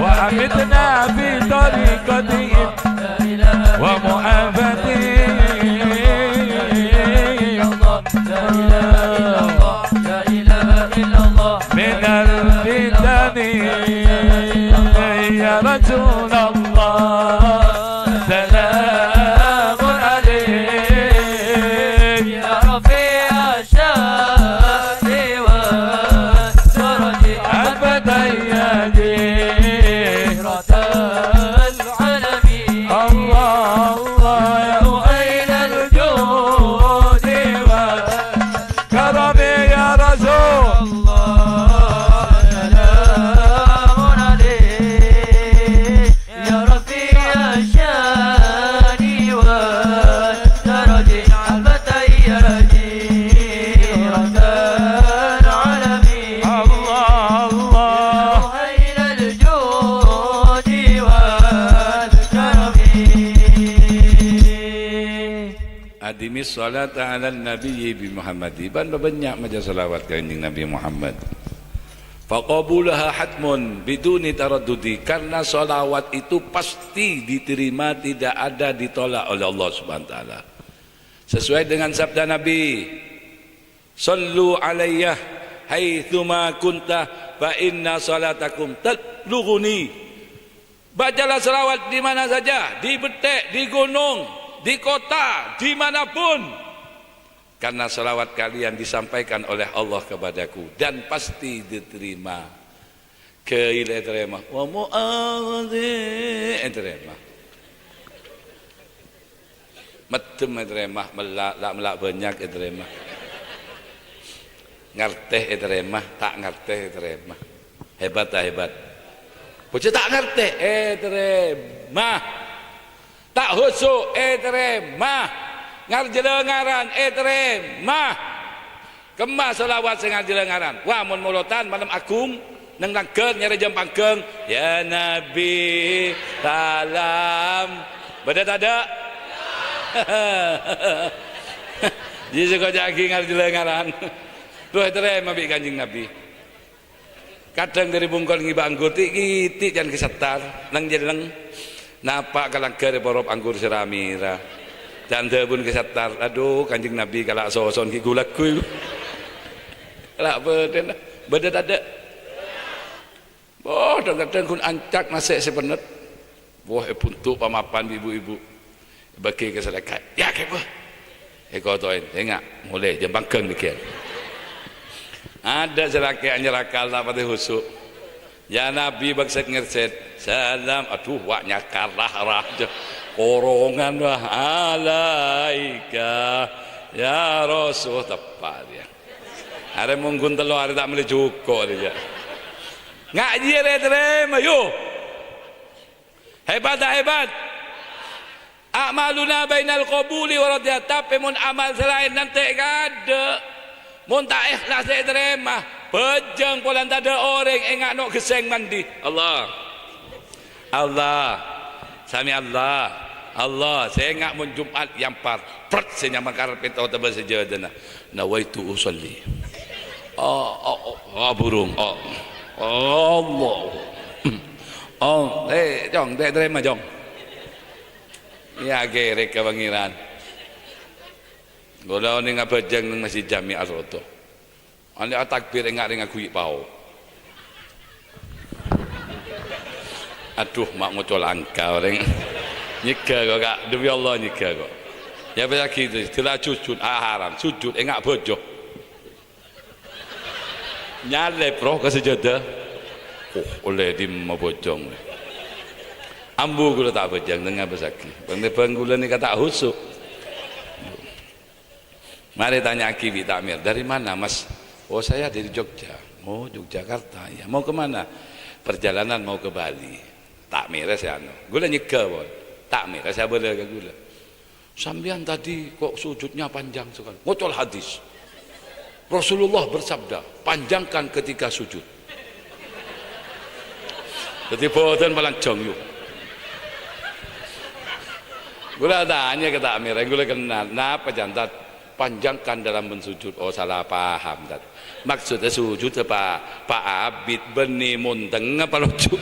وأمتنا في طريقتهم ومعافاتهم. من الفتن يا رسول الله، سلام عليك. يا رفيع الشان والدرج، أبدا يا جيرة العالمين. الله، الله، يا أهل الجود والكرم يا رسول الله، سلام Sholata 'alan nabiyyi bi Muhammadi. Bân bânnya' maca shalawat ka Kanjeng Nabi Muhammad. Faqabulaha hatmun biduni taraddudi. Karena shalawat itu pasti diterima, tidak ada ditolak oleh Allah Subhanahu wa Ta'ala. Sesuai dengan sabda Nabi, "Shallu 'alayya haitsuma kunta fa inna shalatakum tablughuni." Bacalah shalawat di mana saja, di bettè', di gunung, di kota, di mana pun. Karena shalawat kalian disampaikan oleh Allah kepadaku dan pasti diterima. Ghail ètarèma. Wa mu'adzi ètarèma. Meddhem ètarèma, mella', la'-mella' bânnya' ètarèma. Ngartè ètarèma, ta' ngartè ètarèma. Hebat ta' hebat? Bocah ta' ngartè, ètarèma. Ta' husu', ètarèma. Ngarjhâlâ ngaran, ètarèma. Kemma shalawat sè ngarjhâlâ ngaran? Wah, mon molotan malem agung, neng langghâr nyarè jhâm pangghâng, "Ya Nabi, salam." Bâdâ tadâ'? Jiyâ sè koca'aghi ngarjhâlâ ngaran. Roh ètarèma bi' Kanjeng Nabi. Kadhâng dhâri bungkol ngibâ anggur, ti'-kiti' can kasettar, leng-nyelleng. Napa' ka langghâr èporop anggur sè ra-mèra. Can dhâbuna kasettar, "Adhu, Kanjeng Nabi kala' soson ghi' ghu-lagghu." Kala' bâdâna, bâdâ tadâ'? Oh, dhâng-kadhâng ghun ancak nasè' sè pennèt. Wah, èbuntu' pamapan bi' bu-ibu. Èbâgi ka sè lakè'. "Ya', kèbâ." Èkoto'è, "Enga', molè, jhâm pangghâng dhâgghiyân." Adâ' sè lakè' anyar akal ta' patè husu'. Ya Nabi bâksèt-ngersèt. Salam, adhu, wa' nyakar rah-rah. Korongan, wah, alaika. Ya Rasul, teppa' dhiyâ. Arè mon ghun tello arè ta' mellè jhuko' dhiyâ. Nga' jiyâ rè-, tarèma, yu. Hebat ta' hebat? A'maluna bainal qabuli wa radhiya, tapè mon amal sè laèn nantè' kaadâ', mon ta' èhlas ètarèma, bhâjâng polana tadâ' orèng enga' no' ghessèng mandi. Allah. Allah. Sami Allah. Allah. Sè enga' mon Jum'at yampar, prèt sè nyamang karep èto tebâ sajâdâna. Nawaitu usolli. Oh, oh, oh, oh, burung. Oh. Allah. Oh, eh, Cong, ta' tarèma, Cong. Iyâ, ghèrèk ka Pangèran. Kaulâ onèng abhâjâng neng Masjid Jami Al-Raudhah. Anè atakbir enga' rèng aghuy' pao. Adhu, ma' ngocol angka orèng. Nyegghâ kok, Ka'. Demi Allah nyegghâ kok. Ya, apalagi itu, dela jujun, ah, haram. Sujud, enga' bhâjâng. Nyalèp, roh, ka sajâdâ. Oh, ollè dimma bhâjâng. Ambu kaulâ ta' bhâjâng, neng abâssaghi. Bâng-tèbâng kaulâ nèka ta' husu'. Marè tanya'aghi bi' Ta'mir, "Dari mana, Mas?" "Oh, saya dari Jogja." "Oh, Yogyakarta, ya. Mau ke mana?" "Perjalanan mau ke Bali." Ta'mirra sè anu. Kaulâ nyegghâ, pon. Ta'mirra sè abâlâ ka kaulâ. "Sampèyan tadi kok sujudnya panjang sekali?" Ngocol hadis. Rasulullah bersabda, "Panjangkan ketika sujud." Dhâddhi bhâdhân palanjhâng, yu. Kaulâ tanya ka Ta'mir, kaulâ kenal, "Napa, Jan, Tat? Panjangkan dalam bersujud." "Oh, salah paham, Tat. Maksudnya sujud apa, Pak Abid, bânnè mon tengnga apa lojhu'?"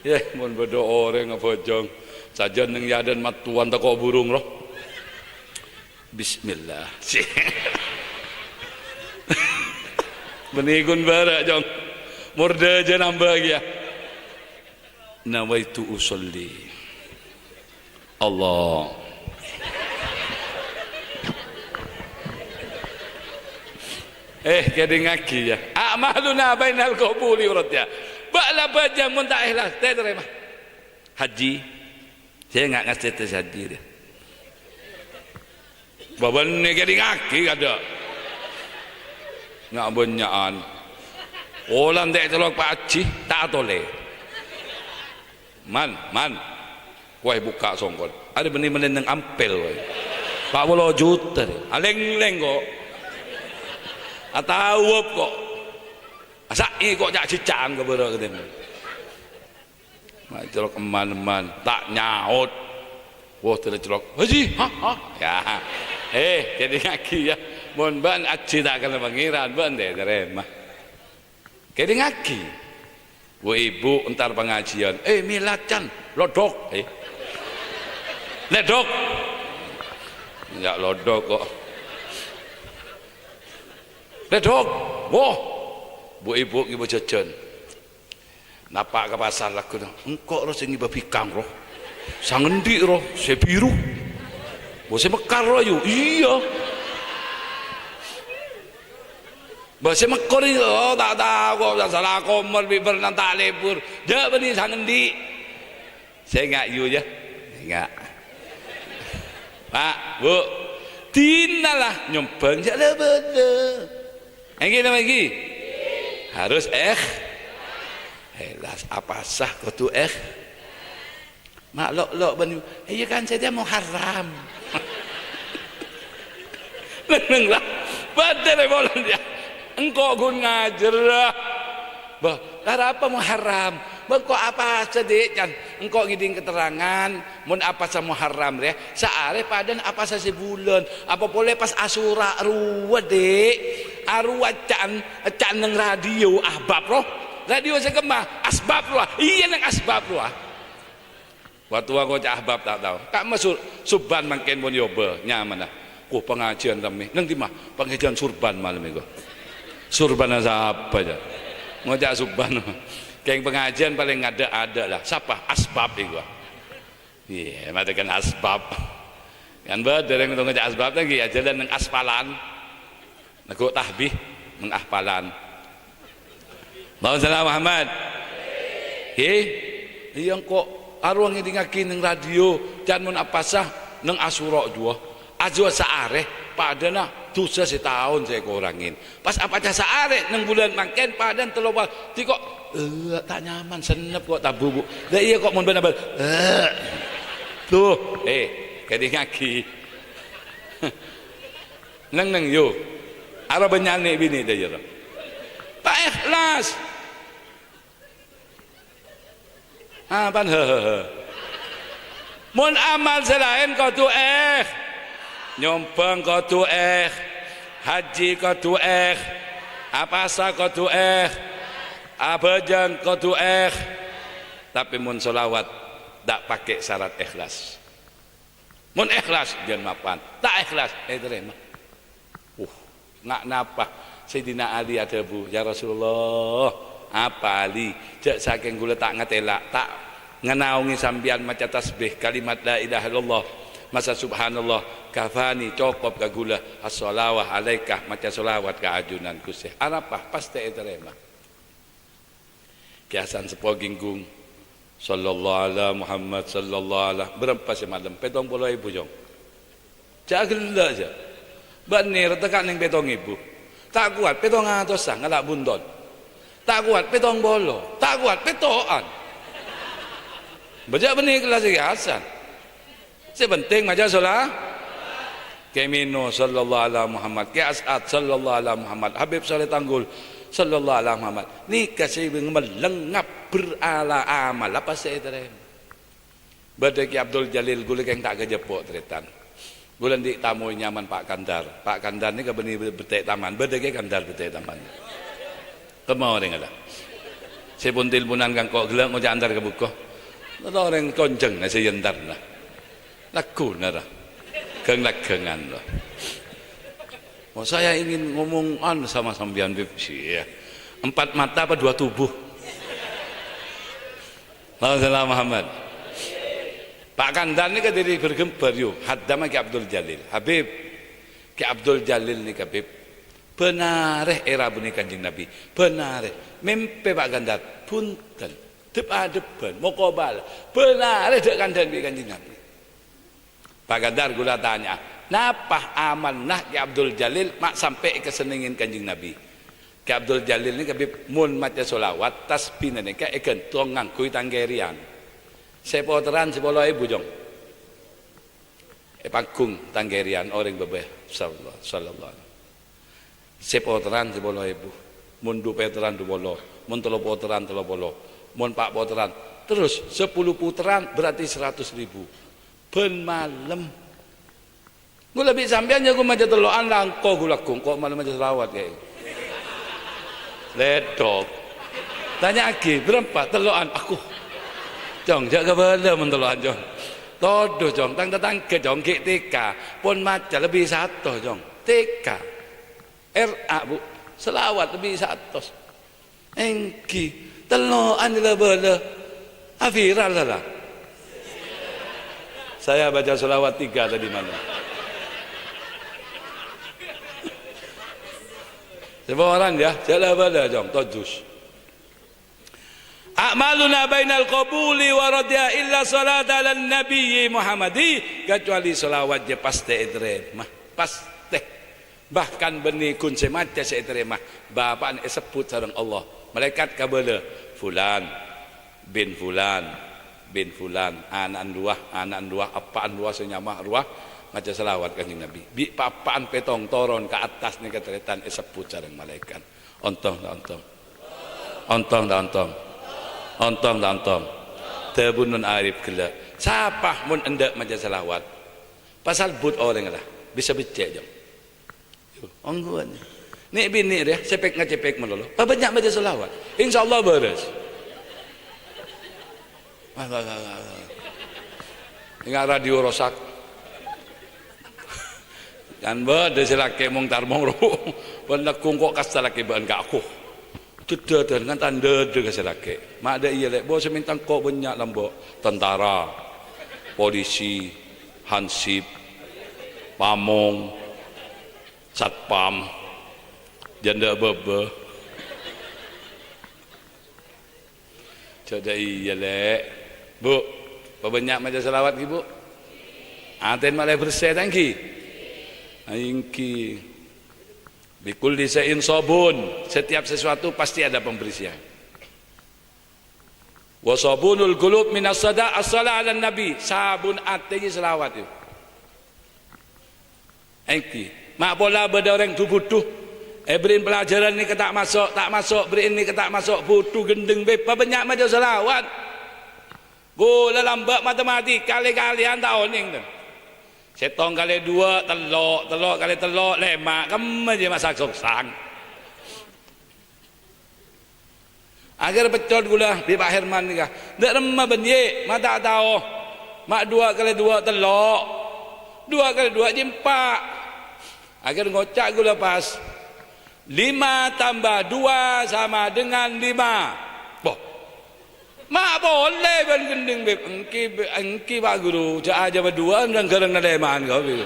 Yè, mon bâdâ orèng abhâjâng, sajân neng è adâ'na mattowan tako' burung, roh. Bismillah. Bânnè ghun bârâ', Cong. Mordâ jâ nambâ kèya. Nawaitu usolli. Allah. Eh, kèdingngaghi, yâ. A'maluna bainal qabuli wa radhiya. Bâ' la bhâjâng mon ta' èhlas, ta' ètarèma. Haji. Sè enga' ngastètè haji, dhâ. Bâbânnè kèdingngaghi kaadâ'. Nya'-bânnya'an. Olan ta' ètolok Pak Haji, ta' atolè. Man, man. Kowè bukka' songkon. Arè bânnè mennèng ampèl, kowè. Pa' polo juta, rè. Alèng-lèng, kok. Atawep, kok. Asaè, kok, ca'-cèca'an ka bârâ' katèmon. Ma' ètolok emman-emman. Ta' nyaot. Wah, tercelok. "Haji, ha, ha." Ya. Eh, kèdingngaghi, ya. Mon bâ'na haji ta' kenna Pangèran, bâ'na ta' tarèma. Kèdingngaghi. Bu, ibu entar pangajiân. "Eh, milad, can. Lodok." Eh. "Ledok." Ya, lodok kok. "Ledok." Wah. Bu, ibu ngibâ jhâjhân. Napa' ka pasar lagghuna, "Engko' ro sè ngibâ bikang ro. Sangendhi' ro, sè biru. Bo sè mekar ro, yu." "Iyâ." "Bo sè mekor, yu." "Oh, ta' tao kok, sala komor bi' bârna ta' lebur. Jhâ' bânnè sangendhi'." Sènga', yu, ya. Sènga'. Pak, Bu. Dinala nyombhâng jhâ' la-bâlâ. Èngghi napa èngghi? Harus èh-, èhlas. Apasa kodhu èh-, ma' lo'-lo' bân, iyâ kan sadhâjâ Muharram. Neng-neng la, bâdâ rè polana, ya. Engko' ghun ngajhâr. Bâh, arapa Muharram? Bâh, engko' apasa, Dik, can? Engko' ngèdhing keterangan, mon apasa Muharram rè, saarè padâna apasa sabulân. Apa polè pas Asyura rowa, Dik. Arowa ca'an, ca'an neng radio Ahbab, rowa. Radio sè kemma, Asbab, rowa. Iyâ, neng Asbab, rowa. Wa-, towa ngoca' Ahbab ta' tao. Ka'emma Sur-, Subban mangkèn pon èobâ, nyamana. Ko, pangajiân rammè. Neng dimma? Pangajiân Surban malem èko. Surbanna sapa, jâ? Ngoca' Subban. Kèng pangajiân palèng adâ'-adâ' la. Sapa? Asbab èko. Iyâ, matèkan Asbab. Kan bâdâ rèng ngoca' Asbab, ta' ghi' ajhâlân neng aspalan. Neggu' tahbih neng ahpalan. Allahumma shalli ala Muhammad. He? Iyâ, engko' arowa ngèdhingngaghi neng radio, can mon apasa neng Asyura jhuwâ. Ajhuwâ saarè, padâna dhusa sataon sè èkorangè. Pas apasa saarè neng bulân mangkèn, padâna tello pal-, tiko, eh, ta' nyaman, sennep kok, tabu, Bu. Lah iyâ kok mon bân-abân. Eh. Tuh, eh, ngèdhingngaghi. Neng-neng, yu. Arowa bânnya'an nè'-binè' jâ, iyâ, to? Ta' èhlas. Apaan, he, he, he? Mon amal sè laèn kodhu èh-, nyombhâng kodhu èh-, haji kodhu èh-, apasa kodhu èh-, abhâjâng kodhu èh-, tapè mon sholawat, ta' pakè' sarat èhlas. Mon èhlas, jhân mapaan. Ta' èhlas, ètarèma. Uh, nga' napa? Sayyidina Ali adhâbu, "Ya Rasulullah, apa Ali? Jhâ' sakèng ghulâ ta' ngatèla', ta' nganaongè sampèyan maca tasbih kalimat la ilaha illallah, maca subhanallah, kafani, cokop ka ghulâ, as-shalawah alaika, maca sholawat ka ajunan Ghustè." Arapa? Pastè ètarèma. Kè Hasan Seppo Ginggung. Sallallahu ala Muhammad, sallallahu ala, bârâmpa sè malem? Pètong polo èbu, Jong. Jhâ' ghellâ', jhâ'. Bâ'na rèya teka' neng pètong èbu. Ta' kowat, pètong atossa ngala' bunton. Ta' kowat, pètong polo. Ta' kowat, pètto'an. Bâjâ' bânnè kellas Kè Hasan. Sè penting maca shola-, Kè Mino, sallallahu ala Muhammad. Kè As'ad, sallallahu ala Muhammad. Habib Saleh Tanggul, sallallahu ala Muhammad. Nèka sè melleng ngabber ala amal apa sè ètarèma. Bâdâ Kè Abdul Jalil, ghulâ kèng ta' kajeppo', tarètan. Ghulâ andi' tamoy nyamana Pa' Kandar. Pa' Kandar nèka bânnè bâ-, bâtè' taman. Bâdâ Kè Kandar bâtè' taman. Kemma orèng la. Sè pon telponan ka engko' ghellâ' ngoca' entar ka buko. Nata orèng konjhâng sè èentarna. Lagghuna ra. Ghâng-lagghengan, loh. Oh, saya ingin ngomong anu sama sampeyan, Bib. Sia. Empat mata apa dua tubuh? Allahumma shalli ala Muhammad. Pa' Kandar nèka dhâri bergembar, yu. Haddama Kè Abdul Jalil. Habib, Kè Abdul Jalil nèka, Bib. Bân arè èrabunè Kanjeng Nabi. Bân arè. Mèmpè Pa' Kandar. Bhunten. Dhep-adhebbhân. Mokobâlâ. Bân arè dhâ'-kandhâ'ân bi' Kanjeng Nabi. Pa' Kandar ghulâ atanya'a, napa amalna Kè Abdul Jalil ma' sampè' èkasennengngè Kanjeng Nabi? Kè Abdul Jalil nèka, Bib, mon maca sholawat, tasbina nèka èghântong ngangghuy tangkèrèyan. Sè poteran sapolo èbu, Jong. È panggung tangkèrèyan orèng bâbâ, sallallahu, sallallahu. Sè poteran sapolo èbu. Mon du poteran du polo. Mon tello poteran tello polo. Mon pa' poteran. Terros sapolo poteran berarti seratus ribu. Bân malem. Ghulâ bi' sampèyan jhâ' ghu maca tello'an langko ghu-lagghu, engko' malem maca shalawat, Kè. Lèdhok. Tanya'aghi, "Bârâmpa tello'an?" "Aku." "Cong, jhâ' kabâlâ mon tello'an, Cong." "Todhu, Cong, tang tatangghâ, Cong, ghi' T K. Pon maca lebbi satos, Cong. T K. R A, Bu. Shalawat lebbi satos." Èngghi, tello'an la-bâlâ. Ah, viral sala. Saya baca shalawat tiga tadi malam. Semua orang ya, jhâ' la-bâlâ, Cong, todus. "A'maluna bainal qabuli wa radhiha illa shalata 'alan nabiyyi Muhammadi," kecuali shalawat jhâ' pastè ètarèma. Pastè. Bahkan bânnè ghun sè maca sè ètarèma, bapa'na èsebbhut sareng Allah. Malaèkat kabâlâ, "Fulan bin Fulan bin Fulan, ana'na duwâ, ana'na duwâ, eppa'na duwâ sè nyama rowa maca shalawat Kanjeng Nabi." Bi' pa-eppa'na pètto' toron ka attas nèka tarètan èsebbhut sareng malaèkat. Ontong ta' ontong? Ontong ta' ontong? Ontong ta' ontong? Dhâbuna Nun Arif ghellâ', "Sapa mon endâ' maca shalawat?" Pas albut orèng la, bisa beccè', Cong. Yo, ongghuwân. Nè'-binè' rèya, cepek-ngacepek malolo. Pabânnya' maca shalawat. Insyaallah bârâs. Wah, wah, wah, wah, wah. Enga' radio rosak. Kan bâdâ sè lakè' mongtar mongro. Bân lagghu' engko' kasta lakè' bâ'ân ka aku. Dâdâdân kan tandâ ka sè lakè'. Ma' dâ' iyâ, Lè', bo' sè mènta engko' bânnya' lambâ'. Tentara, polisi, hansip, pamong, satpam, janda bâbâ. Jhâ' dâ' iyâ, Lè'. Bu, pabânnya' maca shalawat ghi, Bu? Atèn malè bersè, ta' èngghi? Èngghi. "Likulli syai'in sabun." Setiap sesuatu pasti ada pembersihan. "Wa sabunul qulub minas sada-, as-shala 'alan nabi." Sabun atè jiyâ shalawat, yâ. Èngghi. Ma' pola bâdâ orèng du-budhu. Èbherri'in pelajaran nèka ta' maso', ta' maso', berri'in nèka ta' maso', budhu ghendheng bhâi, pabânnya' maca shalawat. Ghulâ lambâ' matematika lè-kalèyan ta' onèng, ten. Sèttong kalè duwâ', tello', tello' kalè tello', lèma', kemma jiyâ masak soksang. Akhèr peccot ghulâ bi' Pa' Herman nèka. Dâ' remma bân yè', ma' ta' tao. Ma' duwâ' kalè duwâ' tello'. Duwâ' kalè duwâ' jiyâ empa'. Akhèr ngoca' ghulâ pas, "Lima tambah dua sama dengan lima." Boh. Ma' polè bân ghendheng, Bib. Èngghi, èngghi, Pa' Guru. Jhâ' ajâ bâduwâ'ân, rèng-ghârèng nalèma'an, Bib.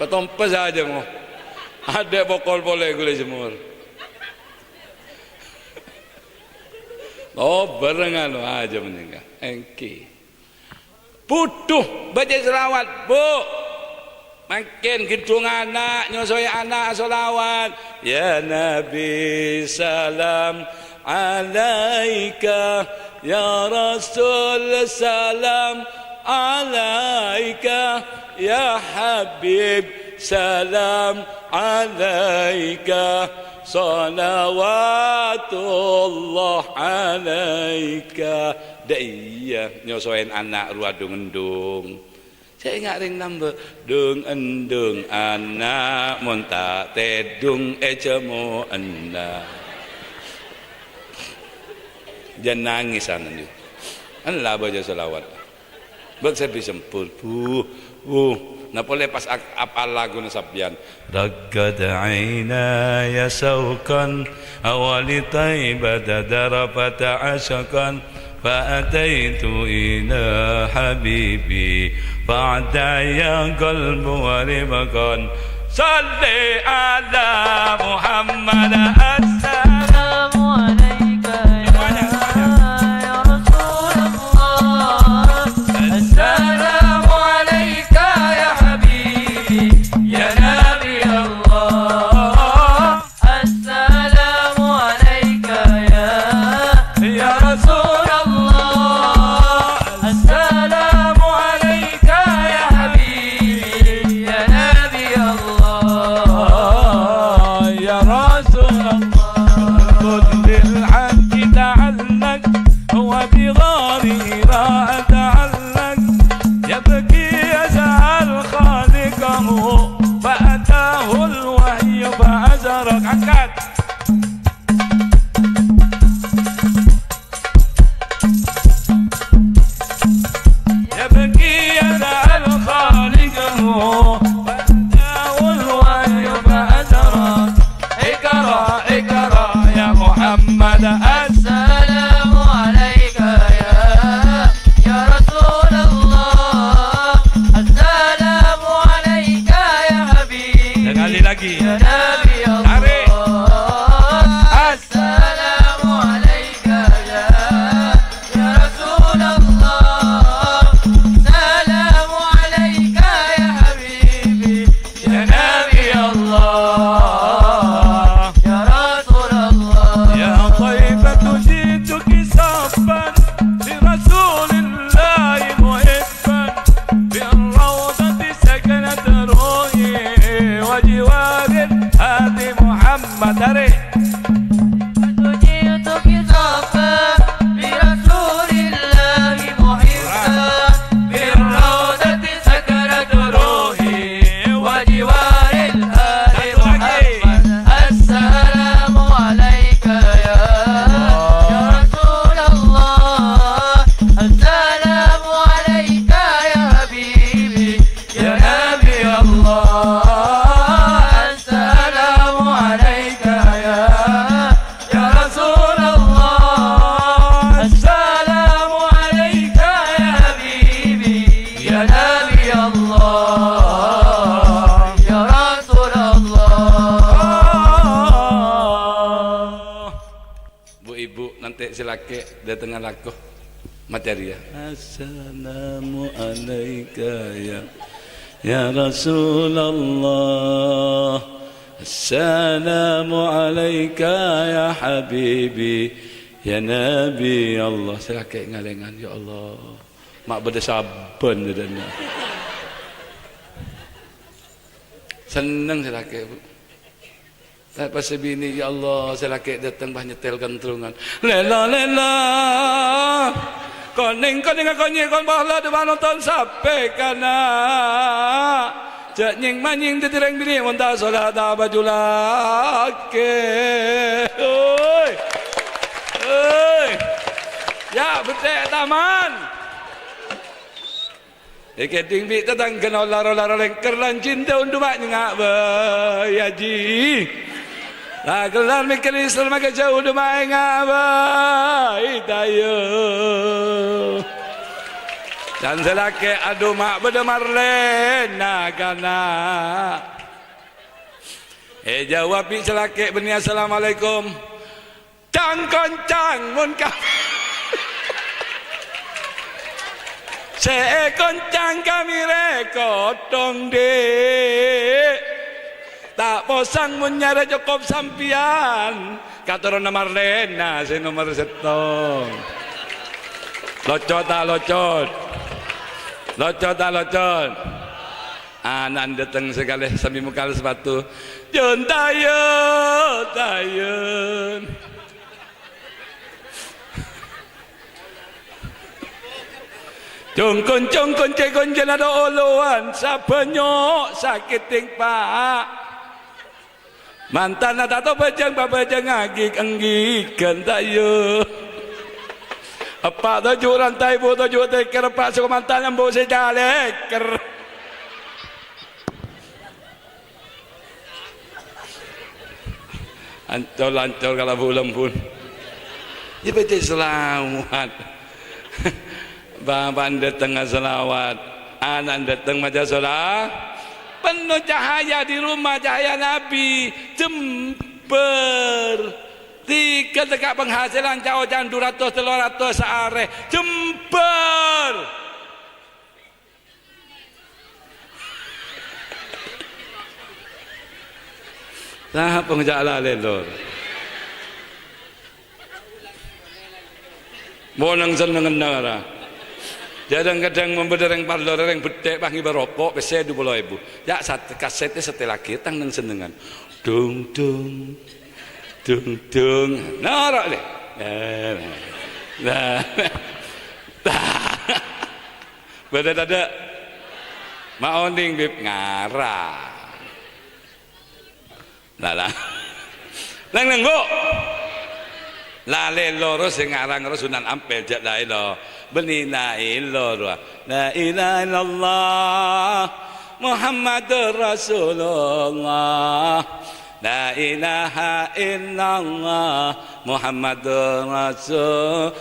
Patompes ajâ, mo. Adâ' pokol polè ghulâ jemur. Oh, bâreng anu ajâ mendingan. Èngghi. Budhu, baca shalawat, Bu. Mangkèn ghendhung ana', nyosoè ana' shalawat. Ya Nabi, salam alaika. Ya Rasul, salam alaika. Ya Habib, salam alaika. Shalawatullah alaika. Dâ' iyâ, nyosoè ana' rowa dhung-endhung. Sè enga' rèng lambâ', dhung-endhung ana' mon ta' tèdhung è jhâmo'na. Jhân nangès, anan, yu. Ella baca shalawat. Bâk sè bi' sempur, Bu. Bu. Na polè pas ak-, apal laguna sabbhân. Raqqat 'ainaya syauqan, wa li Thaibata darafata 'asyqan, fa ataitu ila habibi, fa ataya qalbu wa rifqan. Shalli 'ala Muhammad. Assalamu 'alaika ya, ya Rasulullah. Assalamu 'alaika ya habibi, ya Nabi Allah. Assalamu 'alaika ya, ya Rasulullah. Assalamu 'alaika ya habibi, ya Nabi Allah. Angkat. يبكي يدعى الخالق، فأتاه الوحي فأجرى. اقرأ، اقرأ يا محمد. السلام عليك يا، يا رسول الله. السلام عليك يا حبيبي. Sekali lagi. يا نبي الله. Tarik. السلام عليك يا، يا رسول الله. السلام عليك يا حبيبي، يا نبي الله، يا رسول الله. يا طيبة جئتك صفا لرسول الله محبا، بالروضة سكنت روحي وجوار الهادي محمد. Tarik. جئتك صفا لرسول الله محبا، بالروضة سكنت روحي وجوار الهادي محمد. السلام عليك يا، يا رسول الله. السلام عليك يا حبيبي، يا نبي الله. السلام عليك يا، يا رسول الله. السلام عليك يا حبيبي، يا نبي الله، يا رسول الله. Bu, ibu, nanti si laki' dateng alako. Maca rèya. Assalamu alaika ya, ya Rasulullah. Assalamu alaika ya habibi, ya Nabi Allah. Si laki' ngalengan, "Ya Allah, ma' bâdâ sabbhân," dhâddhiyâ. Senneng si laki', Bu. Tapè pas sè binè', ya Allah, sè lakè' dâteng pas nyetèl kentrungan. Lèla, lèla. Konèng, konèng, konyè, kon bâlâ, dâ' panonton sapè kana'. Jhâ' nyèng-manyèng dhâddhi rèng binè', mon ta' solat abâjhu lakè'. Oi. Oi. Ya, bettè' taman. Èkèdhing bi' tatangghâna laro-laro lèngker lan cinta ondu ma' nyengnga' bhâi, Aji. La kellar mèkkèr Islam agâjâ ondu ma' enga' bhâi, tayo. Can sè lakè', adhu ma' bâdâ marlèna kana'. Èjâwâb bi' sè lakè' bânnè, "Assalamualaikum." Cang-koncang mon ka-, sè èkoncang kamèrè kodhung, Dik. Ta' posang mon nyarè cokop sampèyan. Katoronna Marlena sè nomer sèttong. Locot ta' locot? Locot ta' locot? Ana'na dâteng sakalè sambi mokal sapatu. Jhân tayân, tayân. Congkon-congkon cè' konjhâna dâ' olowan, sabânnya' sakèddhing, Pa'. Mantanna ta' tao bhâjâng, pabhâjângngaghi, ènggi, ghân tayân. Eppa' toju' ranta, èbhu toju' tèkèr, eppa' soko mantan embu' sè calèkèr. Ancol-ancol kalabu lembun. Iyâ, bâca selawat. Bapa'na dâteng aselawat. Ana'na dâteng maca sola-, penno cahaya di rumah, cahaya Nabi. Jembhâr. Tiga teka penghasilan cao-can dua ratus, tello ratus saarè. Jembhâr. Sapa ngajhâk lalè, Lor? Mon neng-sennengnganna, ra. Kadhâng-kadhâng mon bâdâ rèng parlor, rèng bettè' pas ngibâ roko', pèssè dupolo èbu. Ya, sat-, kasèttè sèttèllaghi, tang neng-sennengngan. Dung, dung. Dung, dung. Noro', lè. Nah, nah. Nah. Bâdâ tadâ'? Ma' onèng, Bib, ngara. Lah, lah. Neng-neng, Bu'. La lèlo ro sè ngarang ro Sunan Ampel, jhâ' la èlo. Bânnè la èlo ro. La ilaha illallah Muhammadur Rasulullah. La ilaha illallah Muhammadur Rasulullah.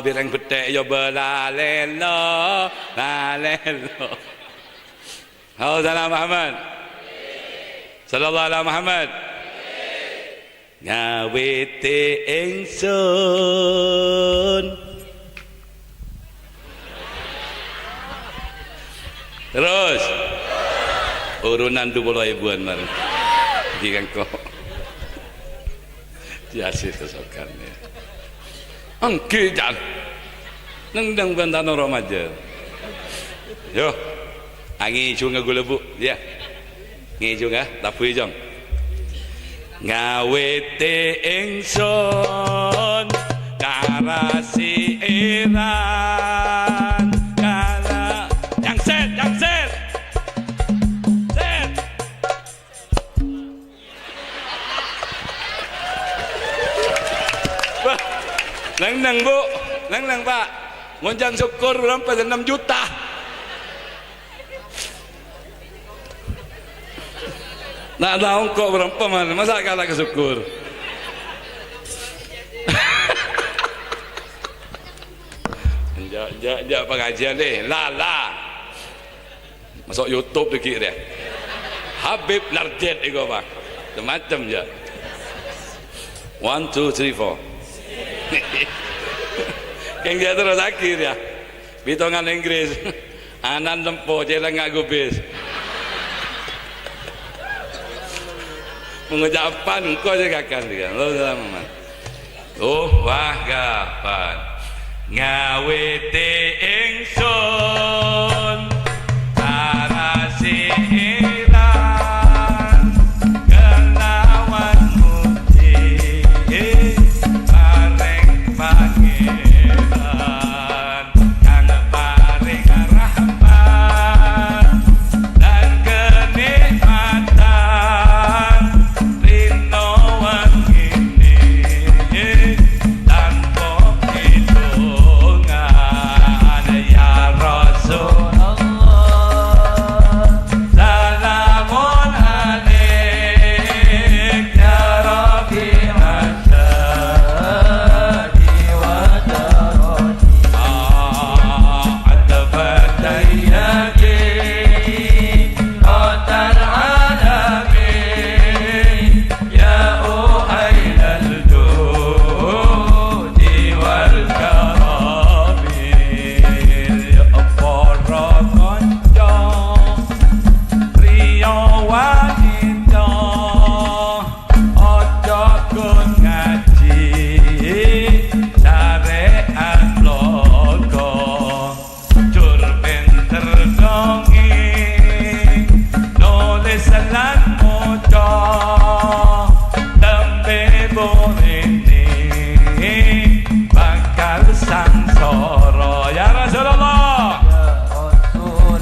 Bhireng bhâthè' yâ bâ la lèlo, la lèlo. Allahumma shalli ala Muhammad. Sallallahu ala Muhammad. Ngawètè èngsun. Terus. Urunan dua puluh ribuan marèn. Di kangko. Di hasil kesokan, ya. Èngghi, Jan. Neng-neng bân ta' noro' majâ. Yo. Angèjhunga ghulâ, Bu', ya. Ngèjhunga, tabbhuwi, Jong. Ngawètè èngsun karasè'èran kala-, jangset, jangset. Set. Wah, neng-neng, Bu'. Neng-neng, Pak. Ngonjhâng sokkor bârâmpa? Ennem juta. Na' tao engko' bârâmpa, man? Masa' kala ka sokkor? Enjâ', enjâ', enjâ' pangajiyân, dhi. La, la. Maso' YouTube dhâggi' rèya. Habib Larjet iku apa? Macem-macem, ya. One, two, three, four. Kèng jâ' terros akhir, ya. Bitongan Inggris. Anan lempo, cèlèng ngagubis. Mengucapan engko' sè kakan, ya. Lo, sama, man. Oh, wah, gapan. Ngawètè èngsun arasè'èran kalawan mojhi marèng Pangèran kang parèng rahmat lan kanè'matan. Lino wangine tanpa hitungan, ya Rasulullah. Salamun alaik, ya Rafi'al syani wa darajat. Anta fatayati. Rabbal alamin, ya uailal judi wal karami. Para kanca, priya wanita, ojo gun ngaji syariat loko. Jur pènter dongèng, nolès lan moca, tembhâng burine bakal sangsara. Ya Rasulullah. Ya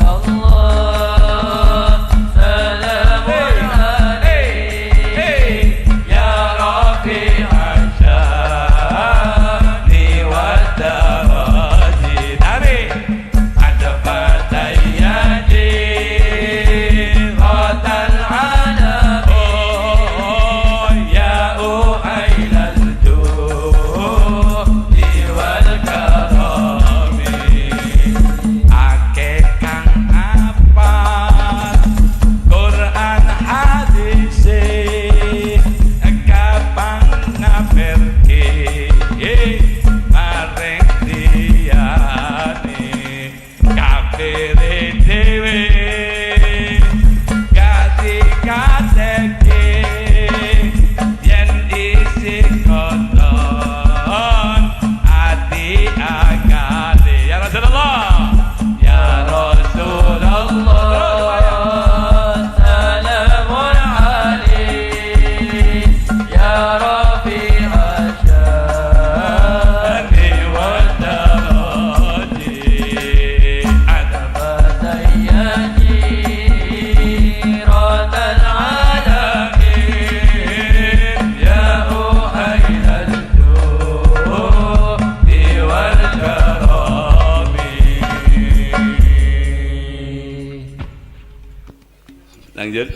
Rasulullah, salamun alaik. Ya Rafi'al syani wa darajat. Tarik. Anta fatayati. Rabbal alamin. Lanjut.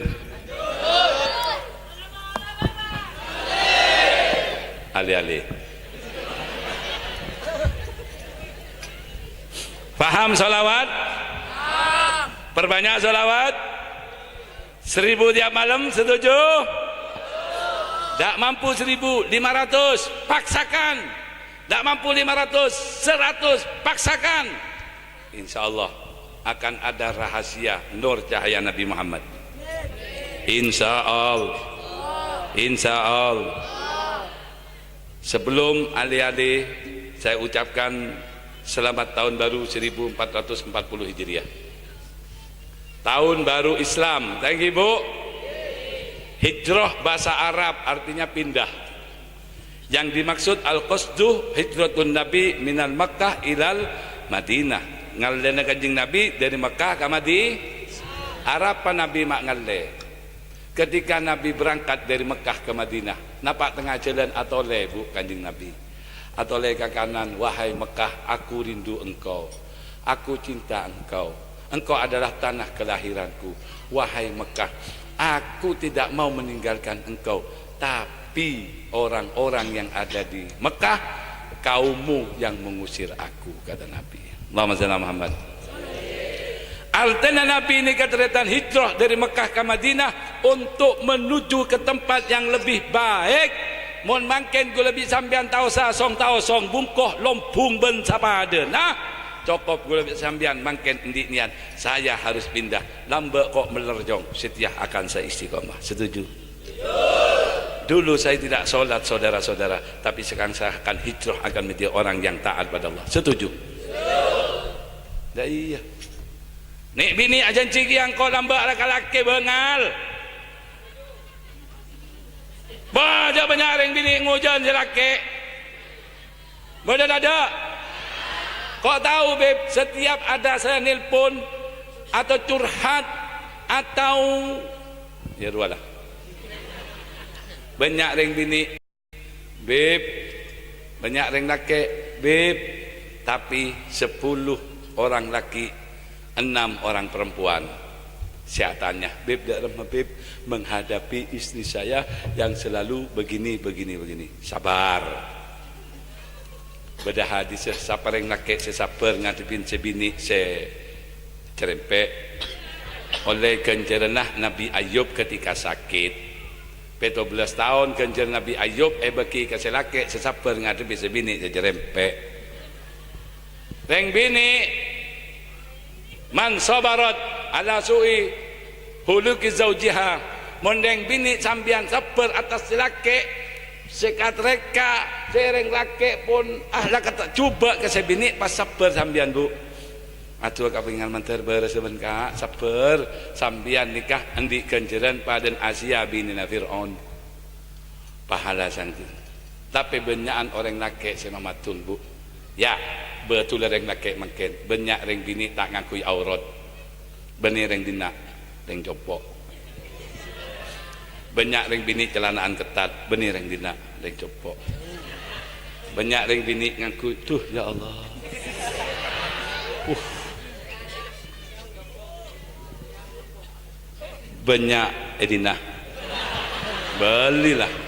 Ale-ale. Paham sholawat? Perbanyak sholawat. Seribu tiap malam, setuju? Ndak mampu seribu, lima ratus, paksakan. Ndak mampu lima ratus, seratus, paksakan. Insya Allah akan ada rahasia nur cahaya Nabi Muhammad. Insya Allah. Insya Allah. Sebelum ale-ale, saya ucapkan selamat tahun baru seribu empat ratus empat puluh Hijriah. Tahun baru Islam. Thank you, Bu. Hijrah bahasa Arab artinya pindah. Yang dimaksud al-qasdu hijratun Nabi minal Makkah ilal Madinah. Ngallèna Kanjeng Nabi dari Mekah ka Madi-, arapa Nabi ma' ngallè? Ketika Nabi berangkat dari Mekah ke Madinah, napa' tengnga jhâlân atolè, Bu, Kanjeng Nabi. Atolè ka kanan, "Wahai Mekah, aku rindu engkau. Aku cinta engkau. Engkau adalah tanah kelahiranku. Wahai Mekah, aku tidak mau meninggalkan engkau. Tapi orang-orang yang ada di Mekah, kaummu yang mengusir aku," kata Nabi. Allahumma shalli ala Muhammad. Artèna Nabi nèka tarètan hijrah dhâri Mekkah ka Madinah untuk menuju ke tempat yang lebih baik. Mon mangkèn ghulâ bi' sampèyan taosa song-taosong bungko lombung bân sapadâna, cokop ghulâ bi' sampèyan mangkèn andi' niat, "Saya harus pindah, lambâ' ko' mellèr, Jong, sètèya akan saya istiqomah." Setuju? Dulu saya tidak sholat, saudara-saudara, tapi sekarang saya akan hijrah, akan menjadi orang yang taat pada Allah. Setuju? Lah iyâ. Nè' binè' ajhânjhi kèya engko' lambâ' la-, ka lakè bângal. Bâdâ bânnya' rèng binè' ngojhân sè lakè. Bâdâ tadâ'? Ko' tao, Bib, setiap ada saya nelpon atau curhat atau, ya, rowa la. Bânnya' rèng binè', Bib. Bânnya' rèng lakè', Bib. Tapi sepuluh orang laki, enam orang perempuan. Saya tanya, "Bib, dâ' remma, Bib, menghadapi istri saya yang selalu begini, begini, begini?" Sabbhâr. Bâdâ hadis, sapa rèng lakè' sè sabbhâr ngadhebbhi sè binè' sè cerrèmpè', ollè ghânjhârânna Nabi Ayub ketika sakit. Pètto bellâs taon ghânjhârân Nabi Ayub èbâghi ka sè lakè' sè sabbhâr ngadhebbhi sè binè' sè cerrèmpè'. Rèng binè', "Man sabarat ala su'i huluki zaujiha." Mon rèng binè' sampèyan sabbhâr attas sè lakè' sè katrèka, sè rèng lakè' pon, ah, la kata' jhubâ' ka sè binè' pas sabbhâr sampèyan, Bu. Aduh, kapèngan mandhâr bârâs bân ka', sabbhâr. Sampèyan nèka andi' ghânjhârân padâna Asia binèna Fir'aun. Pahala sangking. Tapè bânnya'an orèng lakè' sè mamadun, Bu. Ya, bhâdhulâ rèng lakè' mangkèn, bânnya' rèng binè' ta' ngangghuy aurat. Bânnè rèng dinna', rèng compo'. Bânnya' rèng binè' calana'an ketat, bânnè rèng dinna', rèng compo'. Bânnya' rèng binè' ngangghuy, duh, ya Allah. Uh. Bânnya' è dinna'. Bâli la.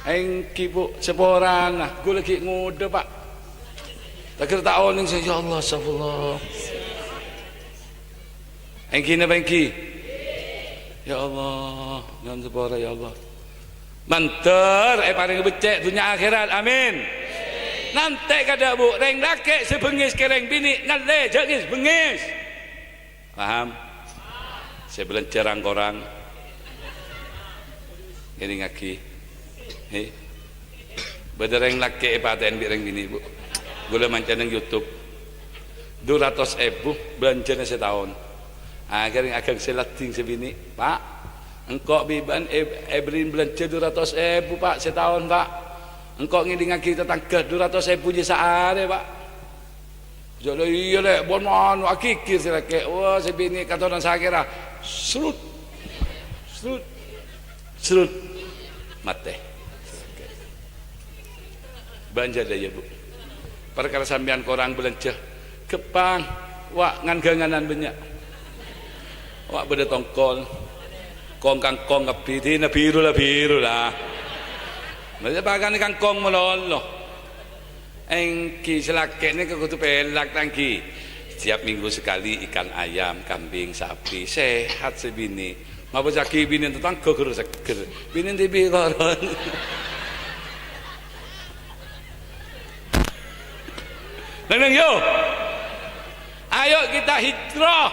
Èngghi, Bu, saporana. Ghulâ ghi' ngodâ, Pa'. Taghâr ta' onèng sè, ya Allah, astagfirullah. Èngghi napa èngghi? Ya Allah, nyo'on sapora, ya Allah. Mandhâr èparèngè beccè' dhunnya akhèrat. Amin. Nantè' kadâ', Bu, rèng lakè' sè bengngis ka rèng binè' ngallè, jhâ' ngis-bengngis. Paham? Sè bâlânjhâ rang-korang. Ngèrèngngaghi. He. Bâdâ rèng lakè' èpatè'è bi' rèng binè', Bu. Ghulâ manca neng YouTube. Du ratos èbu bâlânjhâna sataon. Akhèrra aghângsè laddhing sè binè', "Pa', engko' bi' bâ'na è-, èberri'in bâlânjhâ du ratos èbu, Pa', sataon, Pa'. Engko' ngèdingngaghi tatangghâ du ratos èbu jiyâ saarè, Pa'." Jâ' la iyâ, Lè', bân mano aghighir sè lakè'. Wah, sè binè' katonan sakèra. Srut. Srut. Srut. Matè. Bâ'na jâ' la iyâ, Bu. Parkara sampèyan korang bâlânjhâ. Ghâmpang. Wa', ngan-ghânganan bânnya'. Wa' bâdâ tongkol. Kong-kangkong kabbhi, dina biru la biru la. Masa pakana kangkong malolo. Èngghi sè lakè' nèka kodhu pèlak, ta' èngghi. Setiap minggu sekali ikan ayam, kambing, sapi, sehat sè binè'. Ngapa caghi binè' tatangghâ ghuru seggher. Binè' dhibi' koron. Neng-neng, yo. Ayo kita hijrah.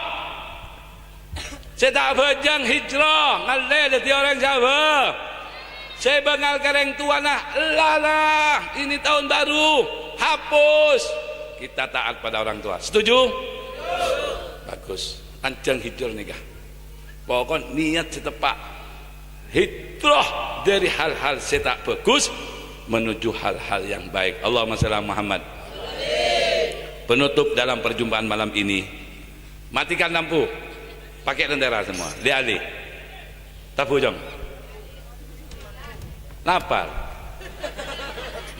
Sè ta' abhâjâng hijrah, ngallè dhâddhi orèng sè abhâ. Sè bângal ka rèng towana, ella la, ini tahun baru, hapus. Kita taat pada orang tua. Setuju? Bagus. Panjang hijrah nèka. Pokok niat sè teppa'. Hijrah dari hal-hal sè ta' bagus menuju hal-hal yang baik. Allahumma shalli ala Muhammad. Penutup dalam perjumpaan malam ini. Matikan lampu. Pakai lentera semua. Li-ali. Tabu, Jong. Lapar.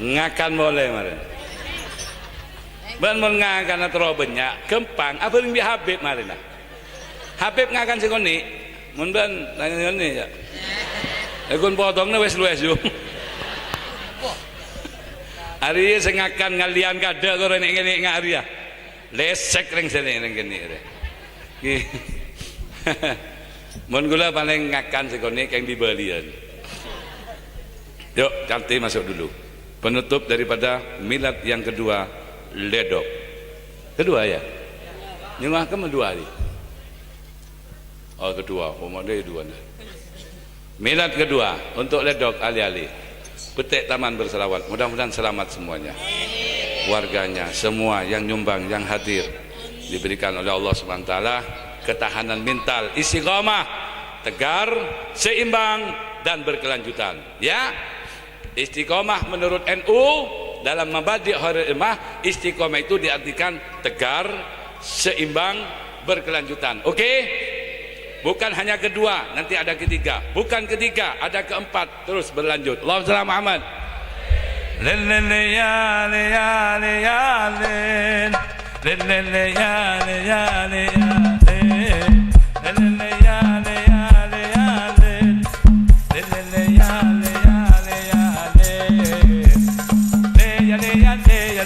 Ngakan molè marèna. Bân mon ngakan terro bânnya', ghâmpang, abhâreng bi' Habib marèna. Habib ngakan sè konè', mon bân ngakan sè konè', ya. È ghun potongnga wis luwes, Jong. Arèya sè ngakan ngallèyan kadâ' karo nè'-kènè' nga' arèya. Lèsèk rèng sènè' rèng kènè' rè. Ki-, mon ghulâ palèng ngakan sè konè' kèng dibâliyân. Yuk, Canti masuk dulu. Penutup daripada milad yang kedua, ledok. Kedua, ya? Nyèngoa kemma dua hari. Oh, kedua. Oh, mana dua, nah. Milad kedua untuk ledok, ali-ali. Petek Taman Berselawat. Mudah-mudahan selamat semuanya. Warganya, semua yang nyumbang, yang hadir, diberikan oleh Allah Subhanahu wa Ta'ala ketahanan mental, istiqomah, tegar, seimbang, dan berkelanjutan. Ya, istiqomah menurut N U dalam mabadi' Khairul Ummah, istiqomah itu diartikan tegar, seimbang, berkelanjutan. Oke? Bukan hanya kedua, nanti ada ketiga. Bukan ketiga, ada keempat. Terus berlanjut. Allahumma shalli ala Muhammad. Lin, lin, lin, ya, lin, ya, lin. Lin, lin, lin, ya, lin, ya, lin, ya, lin. Lin, lin, lin, ya, lin, ya, lin, ya, lin. Lin, lin, lin, ya,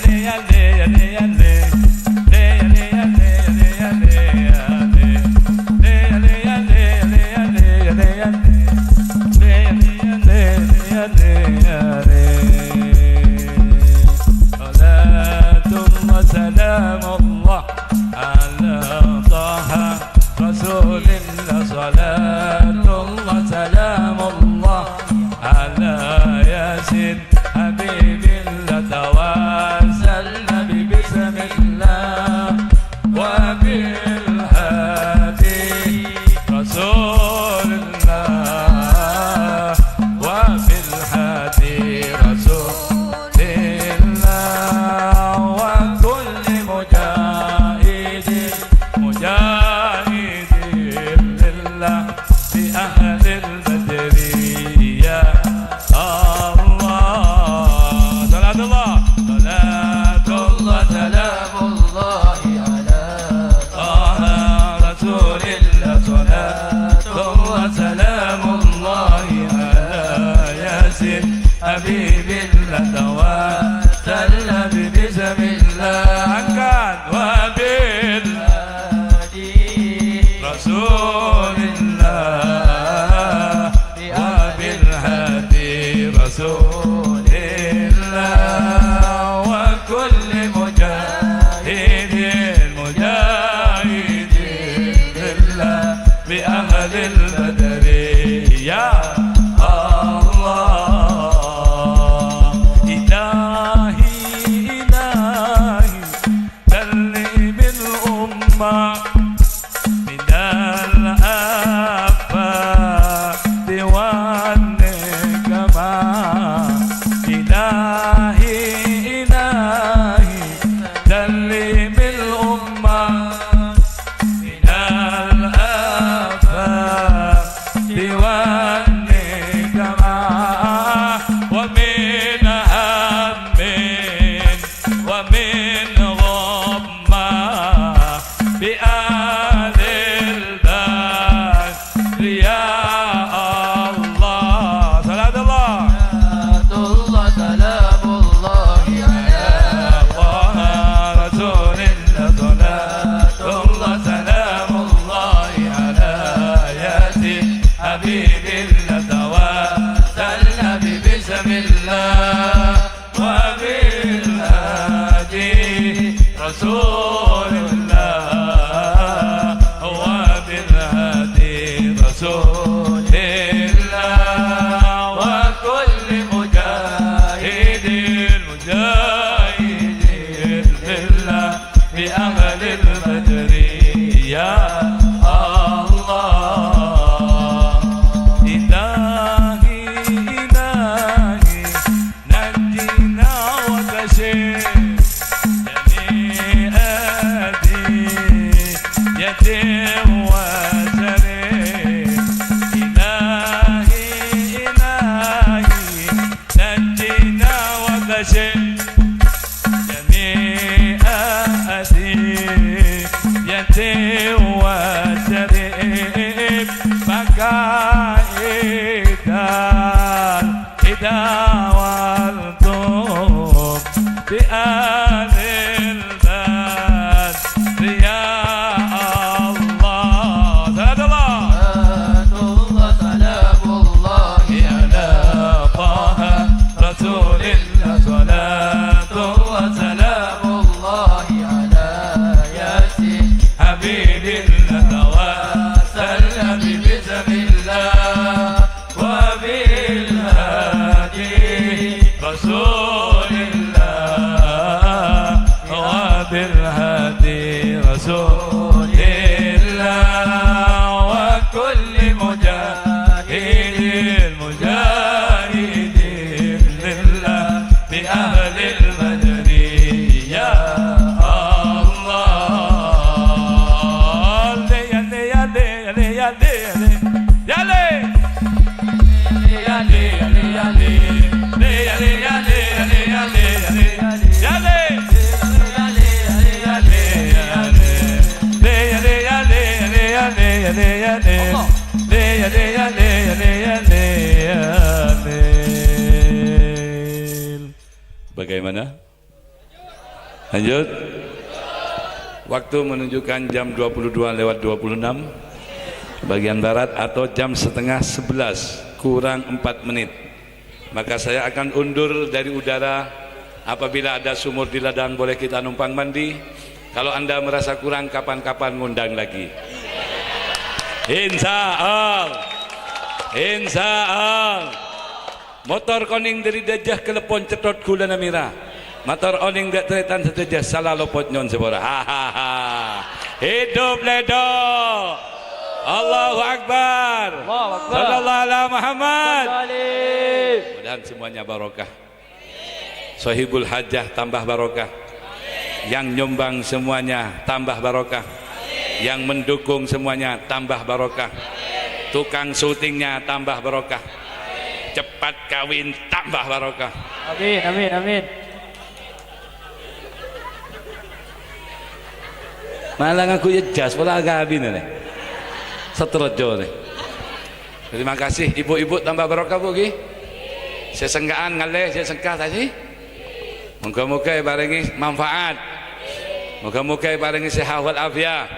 lin, ya, lin, ya, lin. صلاة الله وسلام الله على طه رسول الله. صلاة الله وسلام الله على ياسين حبيب الله. توسلنا ببسم الله وبالهادي رسول الله، وبالهادي رسول الله، وكل مجاهد مجاهد لله بأهل البدر يا الله. صلاة الله، صلاة الله، سلام الله على طه رسول الله. صلاة الله، سلام الله على ياسين حبيب الله. توسلنا ببسم الله. Angkat. وبال رسول الله، وبالهادي رسول الله، وكل مجاهد مجاهد لله بأهل البدر يا الله. إلهي، إلهي، سلم الأمة من الآفات والنقمة. إلهي، إلهي، سلم الأمة من الآفات والنقمة، ومن هم ومن غمة بأهل البدر حبيب الله توسلنا ببسم الله وبالهادي رسول الله وبالهادي رسول الله وكل مجاهد مجاهد لله بأهل البدر يا الله. إلهي إلهي نجنا وكشف جميع أذية وجرح. إلهي إلهي نجنا وكشف جميع أذية وجرح. فكائد الإدى والدم بأهل البدر يا الله. صلاة الله. صلاة الله سلام الله على طه رسول الله. صلاة الله سلام الله على ياسين حبيب الله. توسلنا ببسم الله وبالهادي رسول الله وبالهادي رسول الله وكل مجاهد مجاهد لله بأهل البدر يا الله. يا لي، يا لي، يا لي، يا لي، يا لي. يا لي. Bagaimana? Lanjut. Waktu menunjukkan jam dua puluh dua lewat dua puluh enam bagian barat atau jam setengah sebelas kurang empat menit. Maka saya akan undur dari udara. Apabila ada sumur di ladang, boleh kita numpang mandi. Kalau Anda merasa kurang, kapan-kapan ngundang lagi. Insya Allah. Insya Allah. Motor konèng dâri Dâjâ, kaleppon cèthot ghulâna mèra. Mator onèng dâ' tarètan sadhâjâ, sala lopot nyo'on sapora. Hahaha. Hidup Ledo. Allahu Akbar. Allahu Akbar. Sallallahu ala Muhammad. Sallallahu alaihi. Mudahan semuanya barokah. Sohibul hajah tambah barokah. Yang nyumbang semuanya tambah barokah. Yang mendukung semuanya tambah barokah. Tukang syutingnya tambah barokah. Cepat kawin tambah barokah. Amin, amin, amin. Malah nganggo jas, pola kawin nè. Seterjo nè. Terima kasih, ibu-ibu tambah barokah, Bu, ghi. Sè sengka'an ngalè, sè sengka tadi. Moga-moga èparèngè manfaat. Moga-moga èparèngè sehat wal afiat.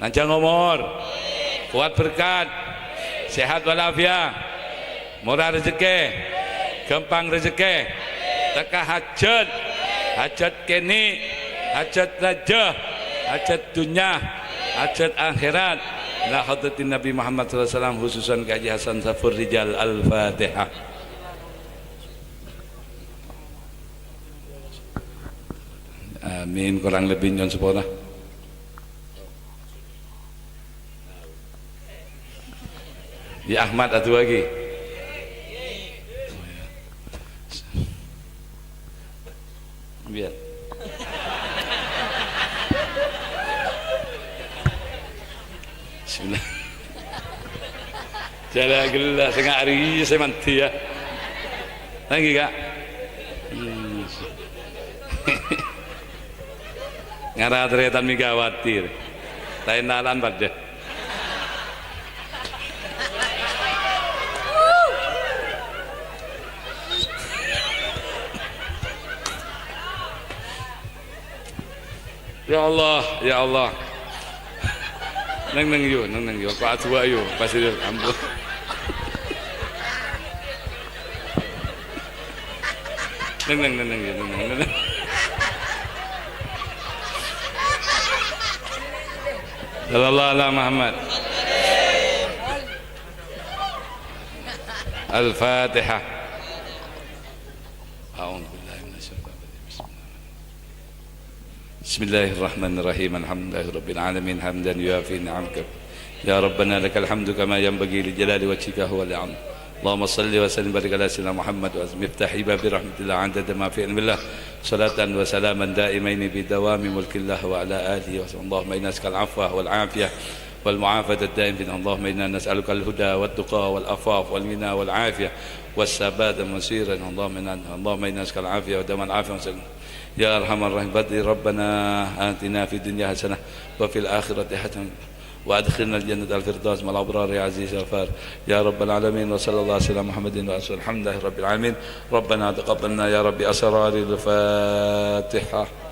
Nanjhâng omor. Kowat berkat. Sehat wal afiat. Mora rejekkè. Ghâmpang rejekkè. Tekka hajat. Hajat kènè'. Hajat rajâ. Hajat dhunnya. Hajat akhèrat. Ila hadratin Nabi Muhammad sallallahu alaihi wasallam, khususan Ka' Haji Hasan Saifur Rijal. Al-Fatihah. Amin. Korang lebbi nyo'on sapora. Ya Ahmad, adu'a ghi. Biar. Bismillah. Jârâ ghellâ', sè nga'arè sè mandhi, ya. Ngghi, Ka'? Hmm. Ngara tarètan Megawati. Laèn-laèn padâ. Ya Allah, ya Allah. Neng, neng, yu, neng, neng, yu. Kok adu'a, yu? Pas itu, ampun. Neng, neng, neng, neng, yu, neng, neng, neng, neng. Sallallahu ala Muhammad. Al-Fatihah. أعوذ بالله من الشيطان الرجيم. بسم الله الرحمن الرحيم. بسم الله الرحمن الرحيم. الحمد لله رب العالمين، حمدا يوافي نعمك. يا ربنا لك الحمد كما ينبغي لجلال وجهك هو العام. اللهم صل وسلم وبارك على سيدنا محمد وعلى مفتاح باب رحمة الله عدد ما في علم الله. صلاة وسلاما دائمين بدوام ملك الله وعلى آله وصحبه. اللهم إنا نسألك العفو والعافية والمعافاة الدائمة في الأرض. اللهم إنا نسألك الهدى والتقى والعفاف والغنى والعافية والثبات المصير. اللهم إنا، اللهم إنا نسألك العافية ودوام العافية والسلامة. يا أرحم الراحمين. ربنا آتنا في الدنيا حسنة وفي الآخرة حسنة وأدخلنا الجنة الفردوس مع الأبرار يا عزيز يا غفار يا رب العالمين. وصلى الله على سيدنا محمد وعلى آله وصحبه. الحمد لله رب العالمين. ربنا تقبل منا يا رب أسرار الفاتحة.